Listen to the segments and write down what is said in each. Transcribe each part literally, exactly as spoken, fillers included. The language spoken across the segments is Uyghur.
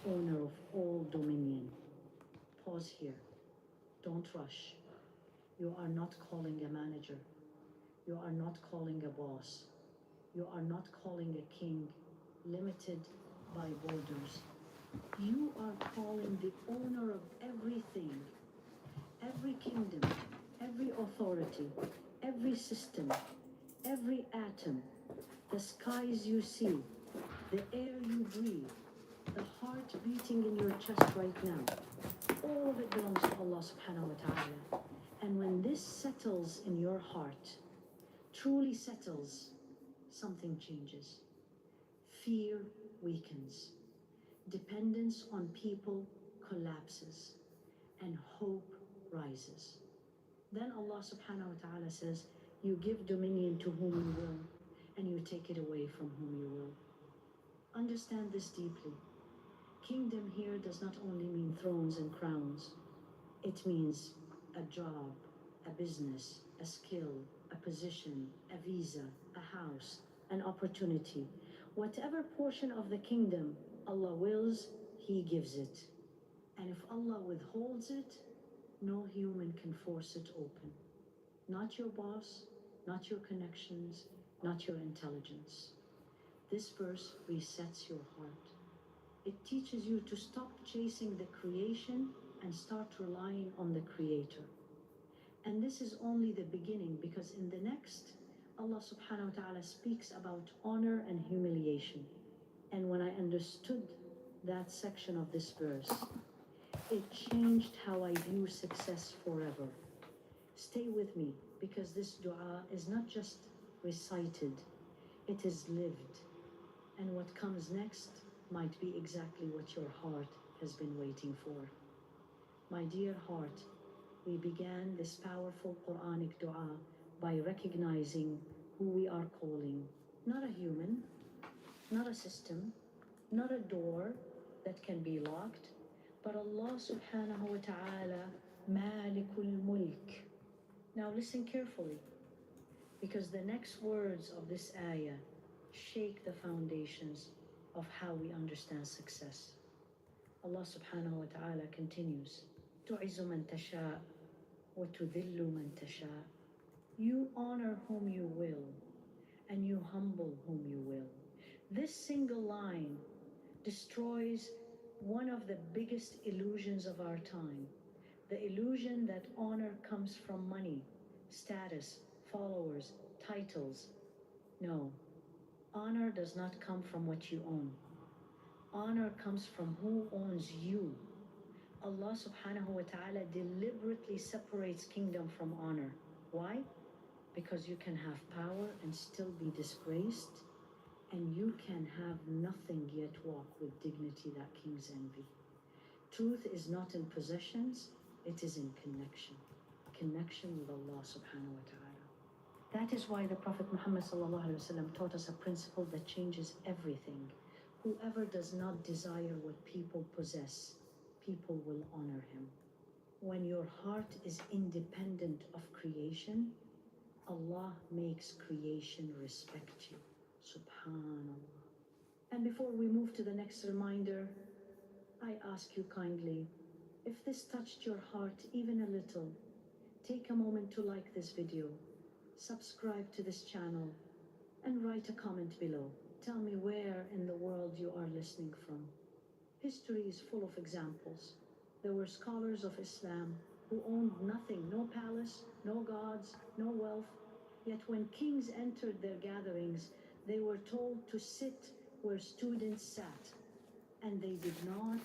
Owner of all dominion. Pause here. Don't rush. You are not calling a manager. You are not calling a boss. You are not calling a king limited by borders. You are calling the owner of everything, every kingdom, every authority, every system, every atom, the skies you see, the air you breathe, the heart beating in your chest right now, all of it belongs to Allah subhanahu wa ta'ala. And when this settles in your heart, truly settles, something changes. Fear weakens. Dependence on people collapses. And hope rises. Then Allah subhanahu wa ta'ala says, "You give dominion to whom you will, and you take it away from whom you will." Understand this deeply. Kingdom here does not only mean thrones and crowns. It means a job, a business, a skill, a position, a visa, a house, an opportunity. Whatever portion of the kingdom Allah wills, He gives it. And if Allah withholds it, no human can force it open. Not your boss, not your connections, not your intelligence. This verse resets your heart. It teaches you to stop chasing the creation and start relying on the Creator. And this is only the beginning, because in the next, Allah subhanahu wa ta'ala speaks about honor and humiliation. And when I understood that section of this verse, it changed how I view success forever. Stay with me, because this dua is not just recited, it is lived. And what comes next might be exactly what your heart has been waiting for. My dear heart, we began this powerful Quranic dua by recognizing who we are calling. Not a human, not a system, not a door that can be locked, but Allah subhanahu wa ta'ala, Malikul Mulk. Now listen carefully, because the next words of this ayah shake the foundations of how we understand success. Allah subhanahu wa ta'ala continues, "تعز من تشاء وتذل من تشاء." You honor whom you will, and you humble whom you will. This single line destroys one of the biggest illusions of our time, the illusion that honor comes from money, status, followers, titles. No. Honor does not come from what you own. Honor comes from who owns you. Allah subhanahu wa ta'ala deliberately separates kingdom from honor. Why? Because you can have power and still be disgraced, and you can have nothing yet walk with dignity that kings envy. Truth is not in possessions, it is in connection. Connection with Allah subhanahu wa ta'ala. That is why the Prophet Muhammad sallallahu alaihi wasallam taught us a principle that changes everything. Whoever does not desire what people possess, people will honor him. When your heart is independent of creation, Allah makes creation respect you. Subhanallah. And before we move to the next reminder, I ask you kindly, if this touched your heart even a little, take a moment to like this video, subscribe to this channel, and write a comment below. Tell me where in the world you are listening from. History is full of examples. There were scholars of Islam who owned nothing, no palace, no gods, no wealth. Yet when kings entered their gatherings, they were told to sit where students sat. And they did not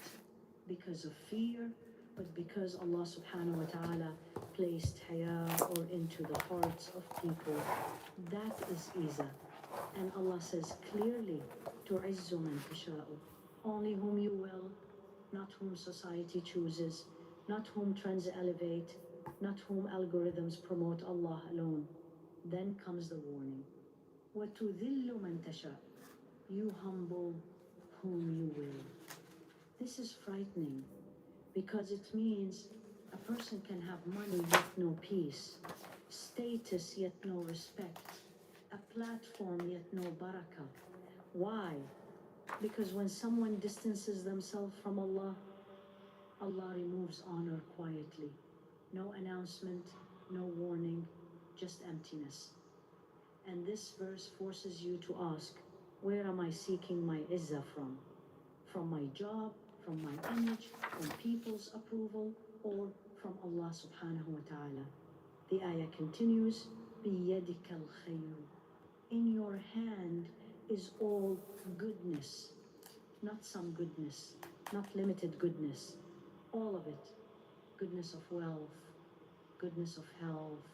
because of fear, but because Allah subhanahu wa ta'ala placed haya or into the hearts of people. That is izza. And Allah says clearly, "تعز من تشاء." Only whom you will, not whom society chooses, not whom trends elevate, not whom algorithms promote, Allah alone. Then comes the warning. "وتذل من تشاء." You humble whom you will. This is frightening because it means a person can have money yet no peace, status yet no respect, a platform yet no barakah. Why? Because when someone distances themselves from Allah, Allah removes honor quietly. No announcement, no warning, just emptiness. And this verse forces you to ask, where am I seeking my izzah from? From my job, from my image, from people's approval, or from Allah subhanahu wa ta'ala? The ayah continues, بيدك الخير. In your hand is all goodness. Not some goodness, not limited goodness, all of it. Goodness of wealth, goodness of health,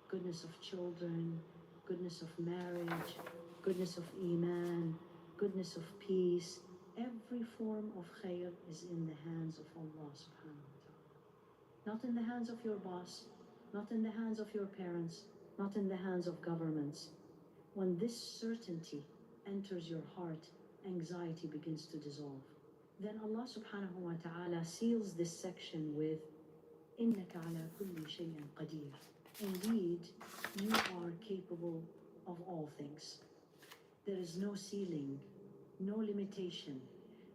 goodness of children, goodness of marriage, goodness of iman, goodness of peace. Every form of khair is in the hands of Allah subhanahu wa ta'ala. Not in the hands of your boss, not in the hands of your parents, not in the hands of governments. When this certainty enters your heart, anxiety begins to dissolve. Then Allah subhanahu wa ta'ala seals this section with, إنك على كل شيء قدير. Indeed, you are capable of all things. There is no ceiling, no limitation,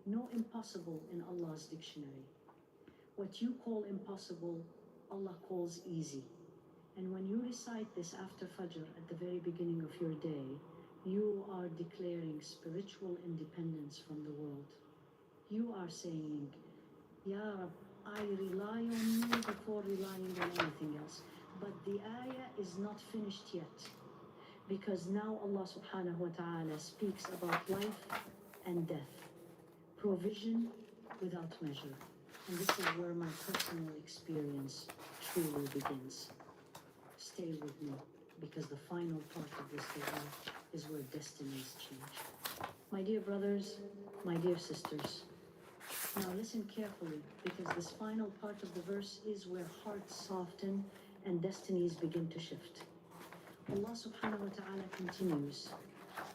no impossible in Allah's dictionary. What you call impossible, Allah calls easy. And when you recite this after Fajr at the very beginning of your day, you are declaring spiritual independence from the world. You are saying, يا رب, I rely on you before relying on anything else. But the ayah is not finished yet. Because now Allah subhanahu wa ta'ala speaks about life and death, provision without measure. And this is where my personal experience truly begins. Stay with me, because the final part of this dua is where destinies change. My dear brothers, my dear sisters, now listen carefully, because this final part of the verse is where hearts soften and destinies begin to shift. Allah subhanahu wa ta'ala continues,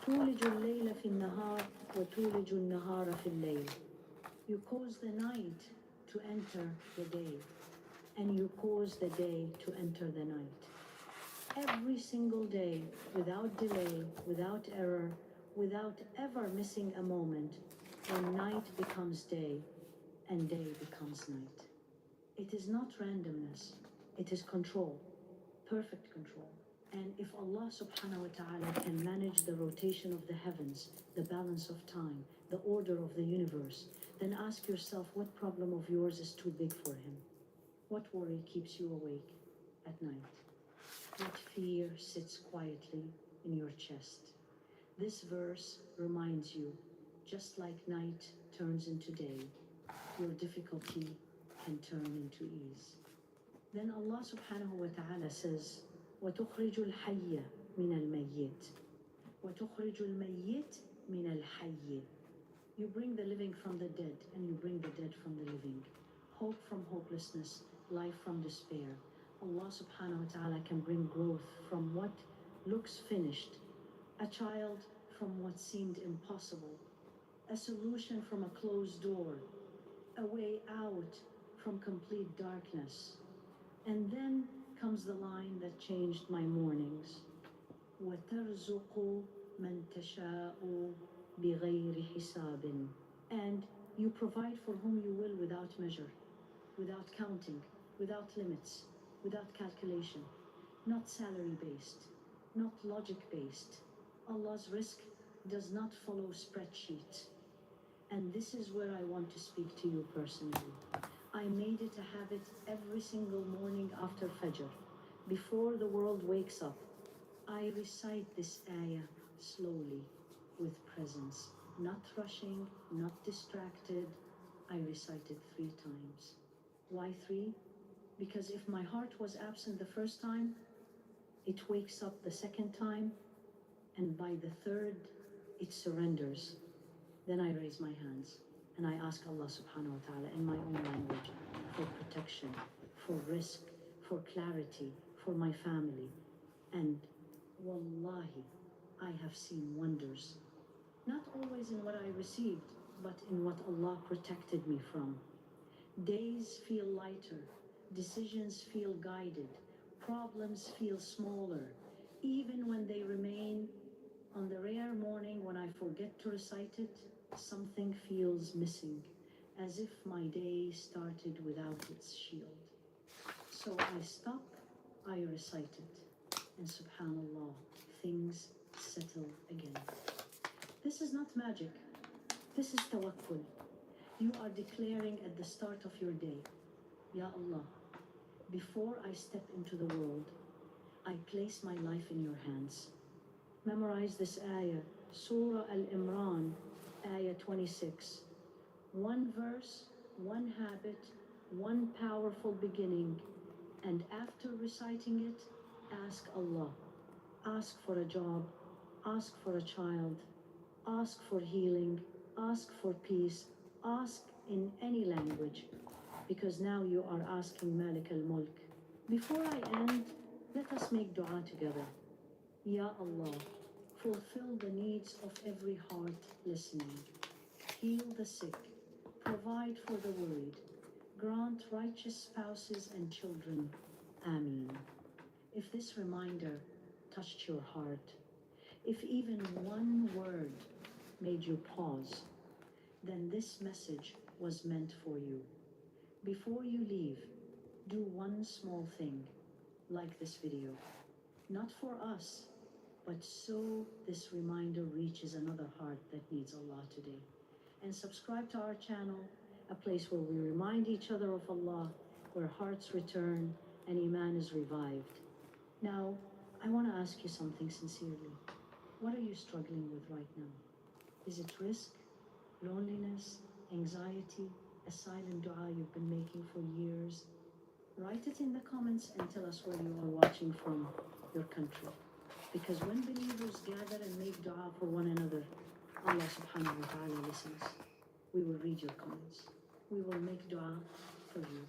تولج الليل في النهار وتولج النهار في الليل. You cause the night to enter the day, and you cause the day to enter the night. Every single day, without delay, without error, without ever missing a moment, and night becomes day, and day becomes night. It is not randomness, it is control, perfect control. And if Allah subhanahu wa ta'ala can manage the rotation of the heavens, the balance of time, the order of the universe, then ask yourself, what problem of yours is too big for Him? What worry keeps you awake at night? What fear sits quietly in your chest? This verse reminds you, just like night turns into day, your difficulty can turn into ease. Then Allah subhanahu wa ta'ala says, وتخرج الحي من الميت وتخرج الميت من الحي. You bring the living from the dead, and you bring the dead from the living. Hope from hopelessness, life from despair. Allah subhanahu wa ta'ala can bring growth from what looks finished, a child from what seemed impossible, a solution from a closed door, a way out from complete darkness. And then comes the line that changed my mornings. وترزق من تشاء بغير حساب. And you provide for whom you will without measure, without counting, without limits, without calculation. Not salary-based, not logic-based. Allah's rizq does not follow spreadsheets. And this is where I want to speak to you personally. I made it a habit every single morning after Fajr, before the world wakes up, I recite this ayah slowly, with presence, not rushing, not distracted. I recite it three times. Why three? Because if my heart was absent the first time, it wakes up the second time, and by the third, it surrenders. Then I raise my hands and I ask Allah subhanahu wa ta'ala in my own language for protection, for rizq, for clarity, for my family. And wallahi, I have seen wonders. Not always in what I received, but in what Allah protected me from. Days feel lighter, decisions feel guided, problems feel smaller, even when they remain. On the rare morning when I forget to recite it, Something feels missing, as if my day started without its shield. So I stop, I recite it, and subhanallah, things settle again. This is not magic. This is tawakkul. You are declaring at the start of your day, Ya Allah, before I step into the world, I place my life in your hands. Memorize this ayah, Surah Al-Imran, ayah twenty-six. One verse, one habit, one powerful beginning, and after reciting it, ask Allah. Ask for a job, ask for a child, ask for healing, ask for peace, ask in any language, because now you are asking Malik al-Mulk. Before I end, let us make dua together. Ya Allah, fulfill the needs of every heart listening. Heal the sick, provide for the worried, grant righteous spouses and children. Ameen. If this reminder touched your heart, if even one word made you pause, then this message was meant for you. Before you leave, do one small thing, like this video. Not for us, but so this reminder reaches another heart that needs Allah today. And subscribe to our channel, a place where we remind each other of Allah, where hearts return and Iman is revived. Now, I want to ask you something sincerely. What are you struggling with right now? Is it risk, loneliness, anxiety, a silent dua you've been making for years? Write it in the comments and tell us where you are watching from, your country. Because when believers gather and make dua for one another, Allah subhanahu wa ta'ala listens. We will read your comments. We will make dua for you.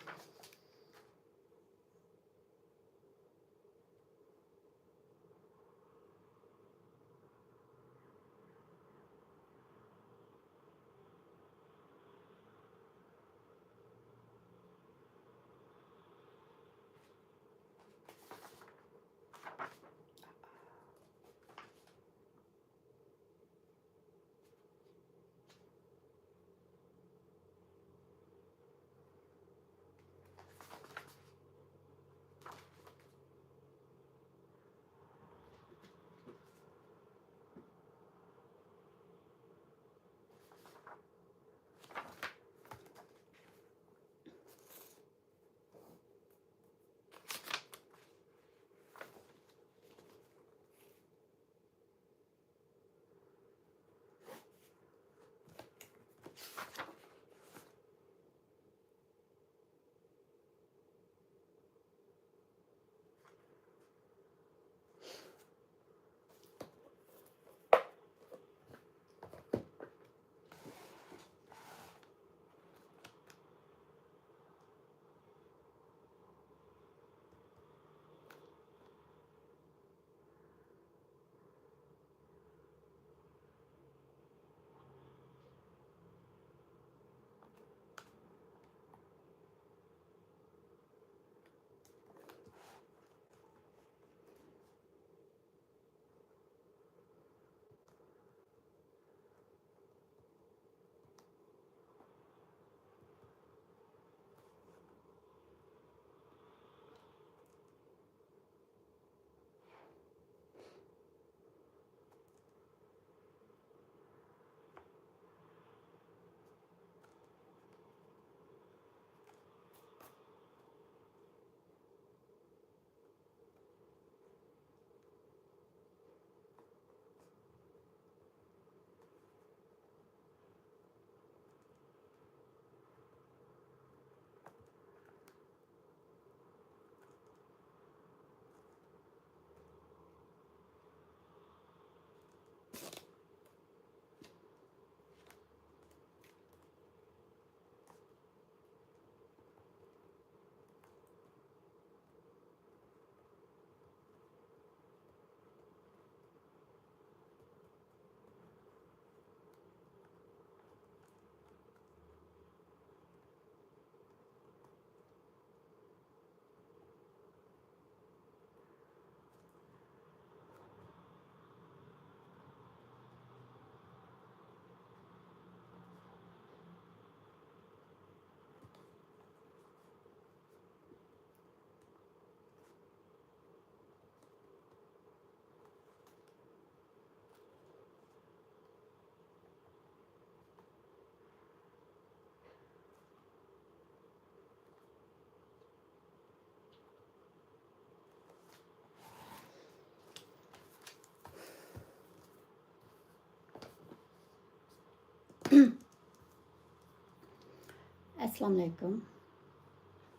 ئەسسالامۇئەلەيكۇم.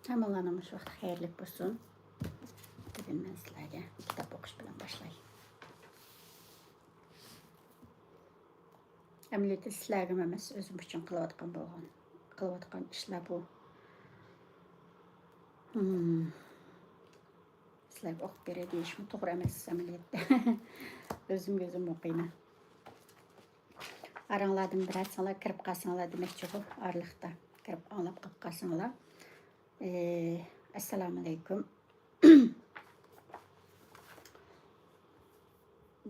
ھەممىڭلارنىڭ مۇشۇ ۋاقتى خەيرلىك بولسۇن. بۈگۈن مەن سىلەرگە كىتاب ئوقۇش بىلەن باشلاي. ئەمەلىيەتتە سىلەرگىمۇ ئەمەس، ئۆزۈم ئۈچۈن قىلىۋاتقان بولغان، قىلىۋاتقان ئىشلار بۇ. ھىم. سىلەرگە ئوقۇپ بېرەي دېيىشمۇ توغرا ئەمەس ئەمەلىيەتتە. ئۆزۈمگە ئۆزۈم ئوقۇيمەن. ئاراڭلاردىن بىرەرسىڭلار كىرىپ قالسىڭلار دېمەكچىغۇ، ئارىلىقتا كىرىپ ئاڭلاپ قاپ قالسىڭلار. ئى، ئەسسالامۇئەلەيكۇم.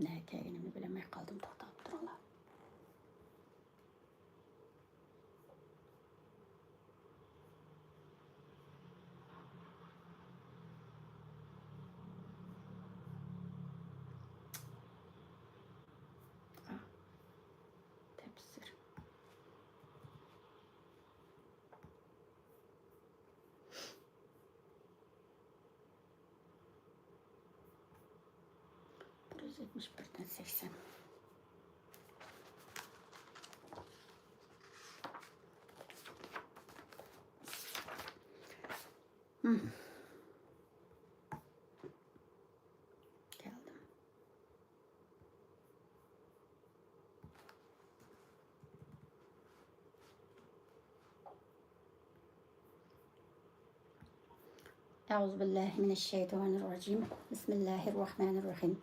نە كەلگىنىمنى بىلەلمەي قالدىم، توختاپ تۇرۇڭلار. تەپسىر. بىر يۈز يەتمىش بىردىن سەكسەن. كەلدىم. أعوذ بالله من الشيطان الرجيم. بسم الله الرحمن الرحيم.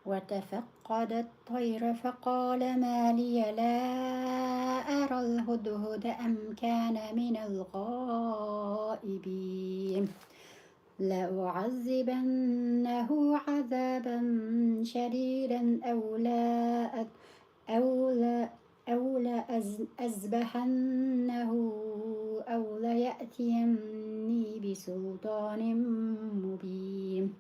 وتفقد الطير فقال ما لي لا أرى الهدهد أم كان من الغائبين. لأعذبنه عذابا شديدا أو لا أت-، أو لا، أو لأز-، أذبحنه أو ليأتيني بسلطان مبين.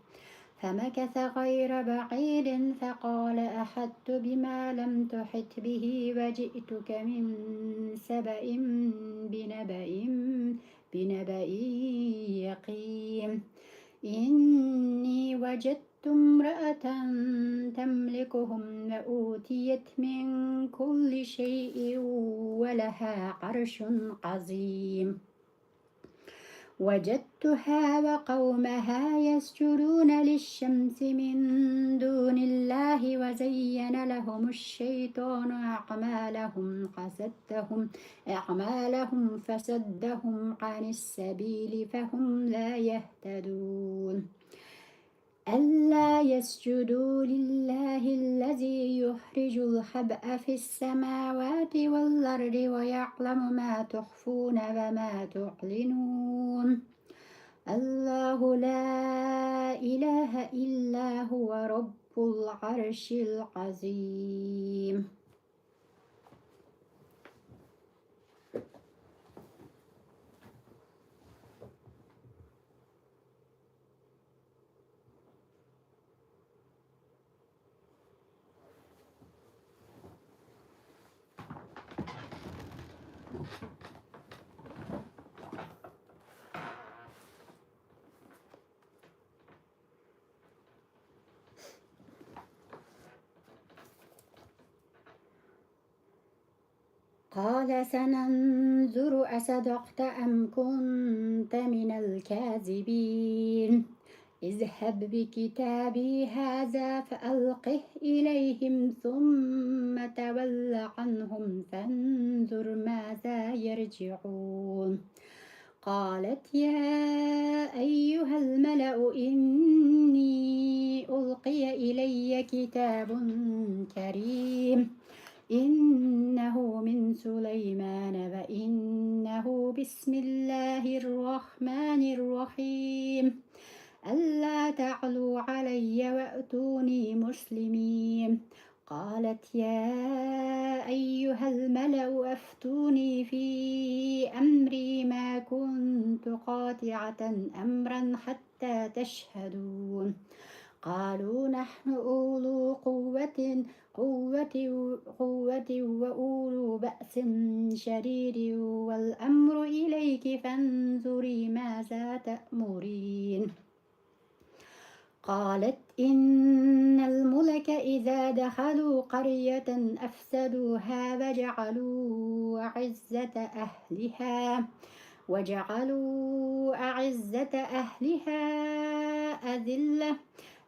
فمكث غير بعيد فقال أحطت بما لم تحط به وجئتك من سبأ بنبأ، بنبأ يقين. إني وجدت امرأة تملكهم وأوتيت من كل شيء ولها عرش عظيم. وجدتها وقومها يسجدون للشمس من دون الله وزين لهم الشيطان أعمالهم فصدهم، أعمالهم فصدهم عن السبيل فهم لا يهتدون. ألا يسجدوا لله الذي يخرج الخبء في السماوات والأرض ويعلم ما تخفون وما تعلنون. الله لا إله إلا هو رب العرش العظيم. قال سننظر أصدقت أم كنت من الكاذبين. اذهب بكتابي هذا فألقه إليهم ثم تول عنهم فانظر ماذا يرجعون. قالت يا أيها الملأ إني ألقي إلي كتاب كريم. إنه من سليمان وإنه بسم الله الرحمن الرحيم. ألا تعلوا علي وأتوني مسلمين. قالت يا أيها الملأ أفتوني في أمري ما كنت قاطعة أمرا حتى تشهدون. قالوا نحن أولو قوة، قوة، قوة وأولو بأس شديد والأمر إليك فانظري ماذا تأمرين. قالت إن الملك إذا دخلوا قرية أفسدوها وجعلوا أعزة أهلها وجعلوا أعزة أهلها أذلة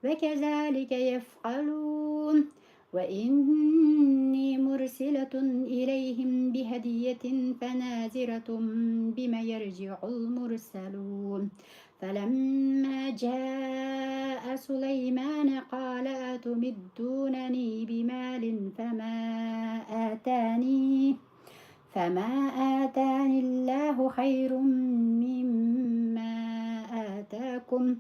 وكذلك يفعلون. وإني مرسلة إليهم بهدية فناظرة بم يرجع المرسلون. فلما جاء سليمان قال أتمدونني بمال فما آتاني فما آتاني الله خير مما آتاكم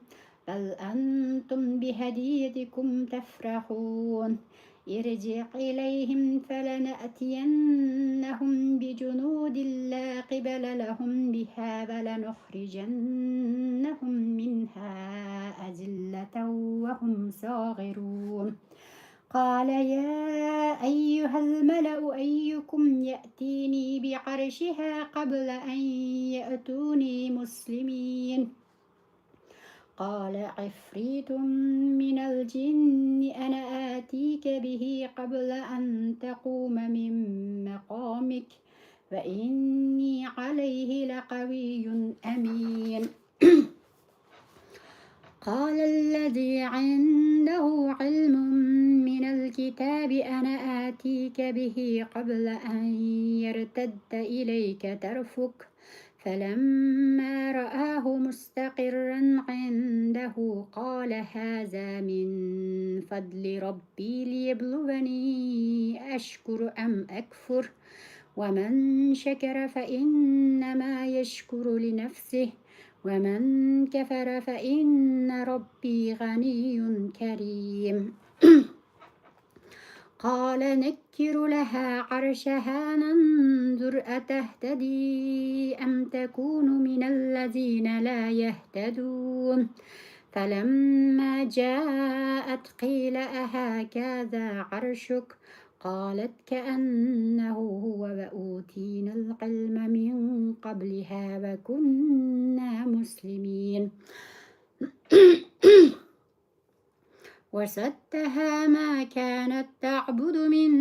بل أنتم بهديتكم تفرحون. ارجع إليهم فلنأتينهم بجنود لا قبل لهم بها ولنخرجنهم منها أذلة وهم صاغرون. قال يا أيها الملأ أيكم يأتيني بعرشها قبل أن يأتوني مسلمين. قال عفريت من الجن أنا آتيك به قبل أن تقوم من مقامك وإني عليه لقوي أمين. قال الذي عنده علم من الكتاب أنا آتيك به قبل أن يرتد إليك طرفك فلما رآه مستقرا عنده قال هذا من فضل ربي ليبلوني أشكر أم أكفر ومن شكر فإنما يشكر لنفسه ومن كفر فإن ربي غني كريم. قال نكر لها عرشها ننظر أتهتدي أم تكون من الذين لا يهتدون. فلما جاءت قيل أهكذا عرشك؟ قالت كأنه هو وأوتينا العلم من قبلها وكنا مسلمين. وصدها ما كانت تعبد من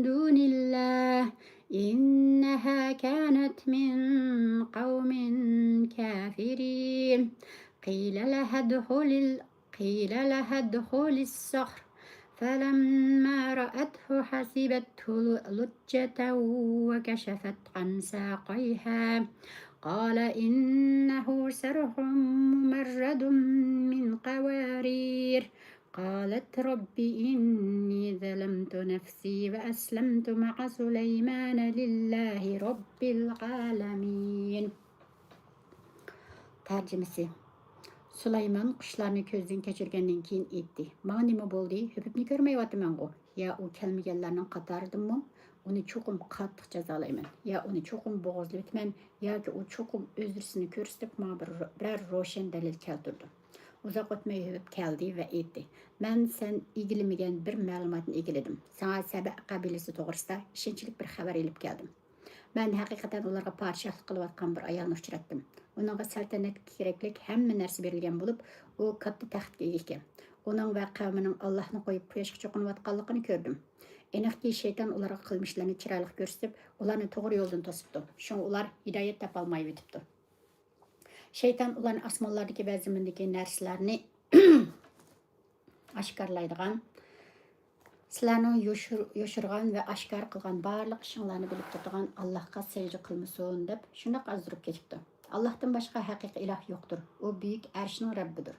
دون الله إنها كانت من قوم كافرين. قيل لها ادخل ال- قيل لها ادخل الصرح فلما رأته حسبته لجة وكشفت عن ساقيها قال إنه صرح ممرد من قوارير. قالت رب إني ظلمت نفسي وأسلمت مع سليمان لله رب العالمين. تەرجىمىسى. سۇلايمان قۇشلارنى كۆزدىن كەچۈرگەندىن كېيىن ئېيتتى، ماڭا نېمە بولدى؟ ھۆپۈپنى كۆرمەيۋاتىمەنغۇ؟ يا ئۇ كەلمىگەنلەرنىڭ قاتارىدىنمۇ؟ ئۇنى چوقۇم قاتتىق جازالايمەن، يا ئۇنى چوقۇم بوغۇزلىۋېتىمەن، ياكى ئۇ چوقۇم ئۆزرىسىنى كۆرسىتىپ، ماڭا بىر، بىرەر روشەن دەلىل كەلتۈرىدۇ. ئۇزاق ئۆتمەي ھۆپۈپ كەلدى ۋە ئېيتتى، مەن سەن ئىگىلىمىگەن بىر مەلۇماتنى ئىگىلىدىم. ساڭا سەبە قەبىلىسى توغرىسىدا ئىشەنچلىك بىر خەۋەر ئېلىپ كەلدىم. مەن ھەقىقەتەن ئۇلارغا پادىشاھلىق قىلىۋاتقان بىر ئايالنى ئۇچراتتىم. ئۇنىڭغا سەلتەنەتكە كېرەكلىك ھەممە نەرسە بېرىلگەن بولۇپ، ئۇ كاتتا تەختكە ئىگە ئىكەن. ئۇنىڭ ۋە قەۋمىنىڭ ئاللاھنى قويۇپ قۇياشقا چوقۇنۇۋاتقانلىقىنى كۆردۈم. ئېنىقكى، شەيتان ئۇلارغا قىلمىشلىرىنى چىرايلىق كۆرسىتىپ، ئۇلارنى توغرا يولدىن توسۇپتۇ. شۇڭا ئۇلار ھىدايەت تاپالمايۋېتىپتۇ. شەيتان ئۇلارنى ئاسمانلاردىكى ۋە زېمىندىكى نەرسىلەرنى ئاشكارىلايدىغان، سىلەرنىڭ يوشۇر-، يوشۇرغان ۋە ئاشكارا قىلغان بارلىق ئىشىڭلارنى بىلىپ تۇرىدىغان ئاللاھقا سەجدە قىلمىسۇن دەپ شۇنداق ئازدۇرۇپ كېتىپتۇ. ئاللاھتىن باشقا ھەقىقىي ئىلاھ يوقتۇر. ئۇ بۈيۈك ئەرشنىڭ رەببىدۇر.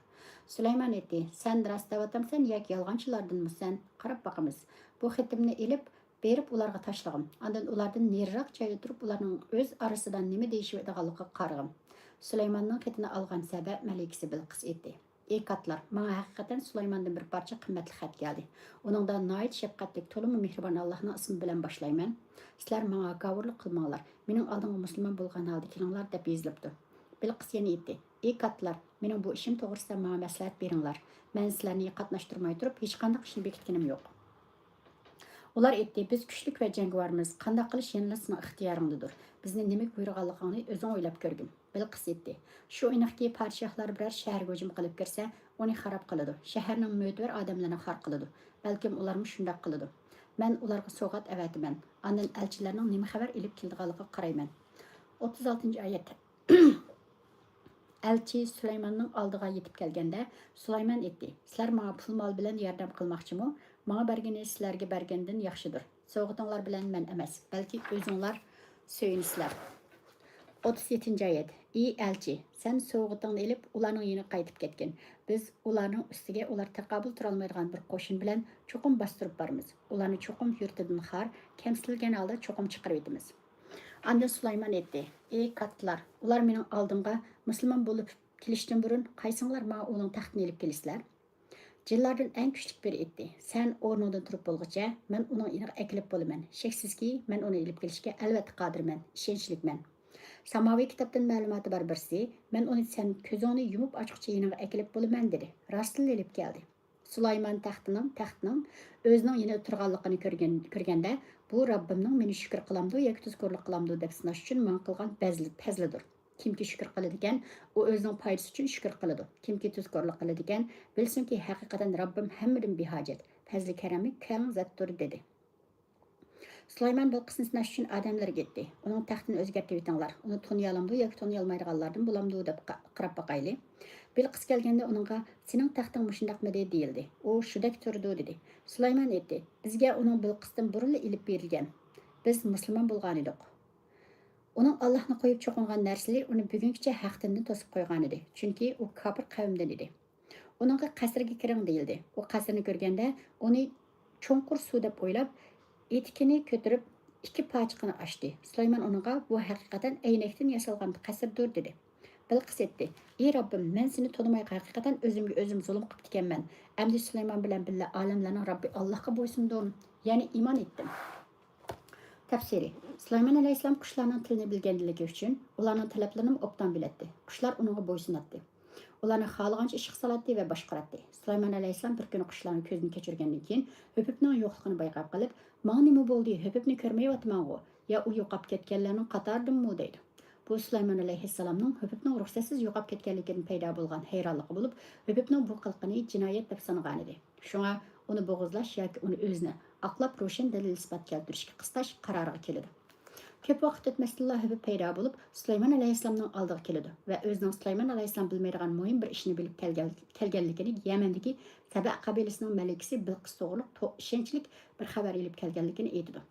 سۇلايمان ئېيتتى، سەن راست دەۋاتامسەن ياكى يالغانچىلاردىنمۇسەن؟ قاراپ باقىمىز. بۇ خېتىمنى ئېلىپ، بېرىپ ئۇلارغا تاشلىغىن. ئاندىن ئۇلاردىن نېرىراق جايدا تۇرۇپ، ئۇلارنىڭ ئۆز ئارىسىدا نېمە دېيىشىۋاتىدىغانلىقىغا قارىغىن. سۇلايماننىڭ خېتىنى ئالغان سەبە مەلىكىسى بىلقىس ئېيتتى، ئى كاتلار، ماڭا ھەقىقەتەن سۇلايماندىن بىر پارچە قىممەتلىك خەت كەلدى. ئۇنىڭدا ناھايىتى شەپقەتلىك، تولىمۇ مېھرىبان ئاللاھنىڭ ئىسمى بىلەن باشلايمەن. سىلەر ماڭا گاۋۇرلۇق قىلماڭلار. مېنىڭ ئالدىمغا مۇسۇلمان بولغان ھالدا كېلىڭلار، دەپ يېزىلىپتۇ. بىلقىس يەنە ئېيتتى، ئى كاتلار، مېنىڭ بۇ ئىشىم توغرىسىدا ماڭا مەسلىھەت بېرىڭلار. مەن سىلەرنى قاتناشتۇرماي تۇرۇپ، ھېچقانداق ئىشنى بېكىتكىنىم يوق. ئۇلار ئېيتتى، بىز كۈچلۈك ۋە جەڭگىۋارمىز، قانداق قىلىش يەنىلا سېنىڭ ئىختىيارىڭدىدۇر. بىزنى نېمىگە بۇيرۇغانلىقىڭنى ئۆزۈڭ ئويلاپ كۆرگىن. بىلقىس ئېيتتى، شۇ ئېنىقكى، پادىشاھلار بىرەر شەھەرگە ھۇجۇم قىلىپ كىرسە، ئۇنى خاراب قىلىدۇ، شەھەرنىڭ مۆتىۋەر ئادەملىرىنى خار قىلىدۇ. بەلكىم ئۇلارمۇ شۇنداق قىلىدۇ. مەن ئۇلارغا سوۋغات ئەۋەتىمەن، ئاندىن ئەلچىلەرنىڭ نېمە خەۋەر ئېلىپ كېلىدىغانلىقىغا قارايمەن. ئوتتۇز ئالتىنچى ئايەت. ئەلچى سۇلايماننىڭ ئالدىغا يېتىپ كەلگەندە، سۇلايمان ئېيتتى، سىلەر ماڭا پۇل-مال بىلەن ياردەم قىلماقچىمۇ؟ ماڭا بەرگىنى سىلەرگە بەرگەندىن ياخشىدۇر. سوۋغىتىڭلار بىلەن مەن ئەمەس، بەلكى ئۆزۈڭلار سۆيۈنىسىلەر. ئوتتۇز يەتتىنچى ئايەت. ئى ئەلچى، سەن سوۋغىتىڭنى ئېلىپ، ئۇلارنىڭ يېنىغا قايتىپ كەتكىن. بىز ئۇلارنىڭ ئۈستىگە ئۇلار تاقابىل تۇرالمايدىغان بىر قوشۇن بىلەن چوقۇم باستۇرۇپ بارىمىز. ئۇلارنى چوقۇم يۇرتىدىن خار، كەمسىتىلگەن ھالدا چوقۇم چىقىرىۋېتىمىز. ئاندىن سۇلايمان ئېيتتى، ئى كاتتىلار، ئۇلار مېنىڭ ئالدىمغا مۇسۇلمان بولۇپ كېلىشتىن بۇرۇن قايسىڭلار ماڭا ئۇنىڭ تەختىنى ئېلىپ كېلىسىلەر؟ جىنلاردىن ئەڭ كۈچلۈك بىرى ئېيتتى، سەن ئورنۇڭدىن تۇرۇپ بولغۇچە، مەن ئۇنىڭ يېنىغا ئەكېلىپ بولىمەن. شەكسىزكى، مەن ئۇنى ئېلىپ كېلىشكە ئەلۋەتتە قادىرمەن، ئىشەنچلىكمەن. ساماۋىي كىتابتىن مەلۇماتى بار بىرسى، مەن ئۇنى سەن كۆزۈڭنى يۇمۇپ ئاچقۇچە يېنىڭغا ئەكېلىپ بولىمەن، دېدى. راستلا ئېلىپ كەلدى. سۇلايمان تەختىنىڭ، تەختنىڭ ئۆزىنىڭ يېنىدا تۇرغانلىقىنى كۆرگەن، كۆرگەندە، بۇ رەببىمنىڭ مېنى شۈكۈر قىلامدۇ ياكى تۇزكورلۇق قىلامدۇ دەپ سىناش ئۈچۈن ماڭا قىلغان پەزلى-، پەزلىدۇر. كىمكى شۈكۈر قىلىدىكەن، ئۇ ئۆزىنىڭ پايدىسى ئۈچۈن شۈكۈر قىلىدۇ. كىمكى تۇزكورلۇق قىلىدىكەن، بىلسۇنكى، ھەقىقەتەن رەببىم ھەممىدىن بىھاجەت، پەزلى-كەرەمى كەڭ زاتتۇر، دېدى. سۇلايمان بىلقىسنى سىناش ئۈچۈن ئادەملەرگە ئېيتتى، ئۇنىڭ تەختىنى ئۆزگەرتىۋېتىڭلار، ئۇنى تونۇيالامدۇ ياكى تونۇيالمايدىغانلاردىن بولامدۇ دەپ قا-، قاراپ باقايلى. بىلقىس كەلگەندە ئۇنىڭغا، سېنىڭ تەختىڭ مۇشۇنداقمىدى؟ دېيىلدى. ئۇ، شۇدەك تۇرىدۇ، دېدى. سۇلايمان ئېيتتى، بىزگە ئۇنىڭ بىلقىستىن بۇرۇنلا ئېلىپ بېرىلگەن. بىز مۇسۇلمان بولغانىدۇق. ئۇنىڭ ئاللاھنى قويۇپ چوقۇنغان نەرسىلىرى ئۇنى بۈگۈنگىچە ھەق دىندىن توسۇپ قويغانىدى، چۈنكى ئۇ كاپىر قەۋمدىن ئىدى. ئۇنىڭغا قەسىرگە كىرىڭ دېيىلدى. ئۇ قەسىرنى كۆرگەندە، ئۇنى چوڭقۇر سۇ دەپ ئويلاپ، ئېتىكىنى كۆتۈرۈپ، ئىككى پاچىقىنى ئاچتى. سۇلايمان ئۇنىڭغا، بۇ ھەقىقەتەن ئەينەكتىن ياسالغان قەسىردۇر، دېدى. بىلقىس ئېيتتى، ئى رەببىم، مەن سېنى تونۇماي ھەقىقەتەن ئۆزۈمگە ئۆزۈم زۇلۇم قىپتىكەنمەن. ئەمدى سۇلايمان بىلەن بىللە ئالەملەرنىڭ رەببى ئاللاھقا بويسۇندۇم، يەنى ئىمان ئېيتتىم. تەپسىرى. سۇلايمان ئەلەيھىسسالام قۇشلارنىڭ تىلىنى بىلگەنلىكى ئۈچۈن، ئۇلارنىڭ تەلەپلىرىنىمۇ ئوبدان بىلەتتى. قۇشلار ئۇنىڭغا بويسۇناتتى. ئۇلارنى خالىغانچە ئىشقا سالاتتى ۋە باشقۇراتتى. سۇلايمان ئەلەيھىسسالام بىر كۈنى قۇشلارنىڭ كۆزىنى كەچۈرگەندىن كېيىن، ھۆپۈپنىڭ يوقلۇقىنى بايقاپ قېلىپ، ماڭا نېمە بولدى؟ ھۆپۈپنى كۆرمەيۋاتىمەنغۇ؟ يا ئۇ يوقاپ كەتكەنلەرنىڭ قاتارىدىنمۇ؟ دەيدۇ. بۇ سۇلايمان ئەلەيھىسسالامنىڭ ھۆپۈپنىڭ رۇخسەتسىز يوقاپ كەتكەنلىكىدىن پەيدا بولغان ھەيرانلىقى بولۇپ، ھۆپۈپنىڭ بۇ قىلىقىنى جىنايەت دەپ سانىغانىدى. شۇڭا ئۇنى بوغۇزلاش ياكى ئۇنى ئۆزىنى ئاقلاپ روشەن دەلىل-ئىسپات كەلتۈرۈشكە قىستاش قارارىغا كېلىدۇ. كۆپ ۋاقىت ئۆتمەستىنلا ھۆپۈپ پەيدا بولۇپ، سۇلايمان ئەلەيھىسسالامنىڭ ئالدىغا كېلىدۇ ۋە ئۆزىنىڭ سۇلايمان ئەلەيھىسسالام بىلمەيدىغان مۇھىم بىر ئىشنى بىلىپ كەلگەن، كەلگەنلىكىنى يەمەندىكى سەبە قەبىلىسىنىڭ مەلىكىسى بىلقىس توغرۇلۇق تو-، ئىشەنچلىك بىر خەۋەر ئېلىپ كەلگەنلىكىنى ئېيتىدۇ.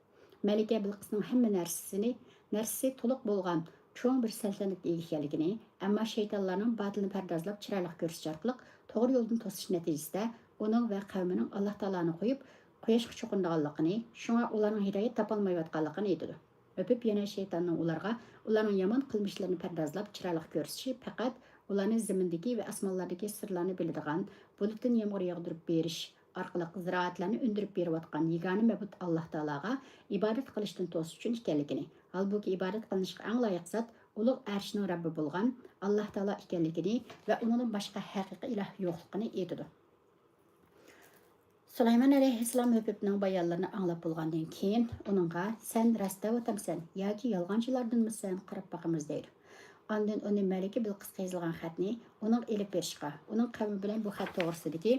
مەلىكە بىلقىسنىڭ ھەممە نەرسىسىنى، نەرسىسى تولۇق بولغان چوڭ بىر سەلتەنەتكە ئىگە ئىكەنلىكىنى، ئەمما شەيتانلارنىڭ باتىلنى پەردازلاپ چىرايلىق كۆرسىتىش ئارقىلىق توغرا يولدىن توسۇش نەتىجىسىدە ئۇنىڭ ۋە قەۋمىنىڭ ئاللاھ تائالانى قويۇپ، قۇياشقا چوقۇنىدىغانلىقىنى، شۇڭا ئۇلارنىڭ ھىدايەت تاپالمايۋاتقانلىقىنى ئېيتىدۇ. ھۆپۈپ يەنە شەيتاننىڭ ئۇلارغا ئۇلارنىڭ يامان قىلمىشلىرىنى پەردازلاپ چىرايلىق كۆرسىتىشى پەقەت ئۇلارنى زېمىندىكى ۋە ئاسمانلاردىكى سىرلارنى بىلىدىغان، بۇلۇتتىن يامغۇر ياغدۇرۇپ بېرىش ئارقىلىق زىرائەتلەرنى ئۈندۈرۈپ بېرىۋاتقان يېگانە مەبۇد ئاللاھ تائالاغا ئىبادەت قىلىشتىن توسۇش ئۈچۈن ئىكەنلىكىنى، ھالبۇكى، ئىبادەت قىلىنىشقا ئەڭ لايىق زات ئۇلۇغ ئەرشنىڭ رەببى بولغان ئاللاھ تائالا ئىكەنلىكىنى ۋە ئۇنىڭدىن باشقا ھەقىقىي ئىلاھ يوقلۇقىنى ئېيتىدۇ. سۇلايمان ئەلەيھىسسالام ھۆپۈپنىڭ بايانلىرىنى ئاڭلاپ بولغاندىن كېيىن، ئۇنىڭغا، سەن راست دەۋاتامسەن ياكى يالغانچىلاردىنمۇسەن، قاراپ باقىمىز، دەيدۇ. ئاندىن ئۇنى مەلىكە بىلقىسقا يېزىلغان خەتنى ئۇنىڭغا ئېلىپ بېرىشقا، ئۇنىڭ قەۋمى بىلەن بۇ خەت توغرىسىدىكى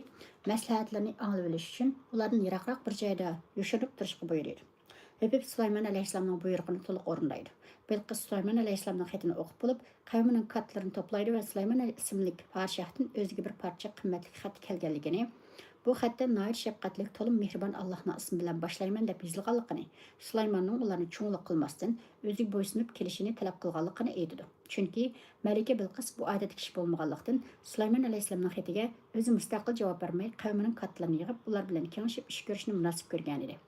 مەسلىھەتلىرىنى ئاڭلىۋېلىش ئۈچۈن، ئۇلاردىن يىراقراق بىر جايدا يوشۇرۇنۇپ تۇرۇشقا بۇيرۇيدۇ. ھۆپۈپ سۇلايمان ئەلەيھىسسالامنىڭ بۇيرۇقىنى تولۇق ئورۇندايدۇ. بىلقىس سۇلايمان ئەلەيھىسسالامنىڭ خېتىنى ئوقۇپ بولۇپ، قەۋمىنىڭ كاتتىلىرىنى توپلايدۇ ۋە سۇلايمان ئىسىملىك پادىشاھتىن ئۆزىگە بىر پارچە قىممەتلىك خەت كەلگەنلىكىنى، بۇ خەتتە ناھايىتى شەپقەتلىك، تولىمۇ مېھرىبان ئاللاھنىڭ ئىسمى بىلەن باشلايمەن دەپ يېزىلغانلىقىنى، سۇلايماننىڭ ئۇلارنى چوڭلۇق قىلماستىن، ئۆزىگە بويسۇنۇپ كېلىشىنى تەلەپ قىلغانلىقىنى ئېيتىدۇ. چۈنكى مەلىكە بىلقىس بۇ ئادەتتىكى كىشى بولمىغانلىقتىن، سۇلايمان ئەلەيھىسسالامنىڭ خېتىگە ئۆزى مۇستەقىل جاۋاب بەرمەي، قەۋمىنىڭ كاتتىلىرىنى يىغىپ، ئۇلار بىلەن كېڭىشىپ ئىش كۆرۈشنى مۇناسىپ كۆرگەنىدى.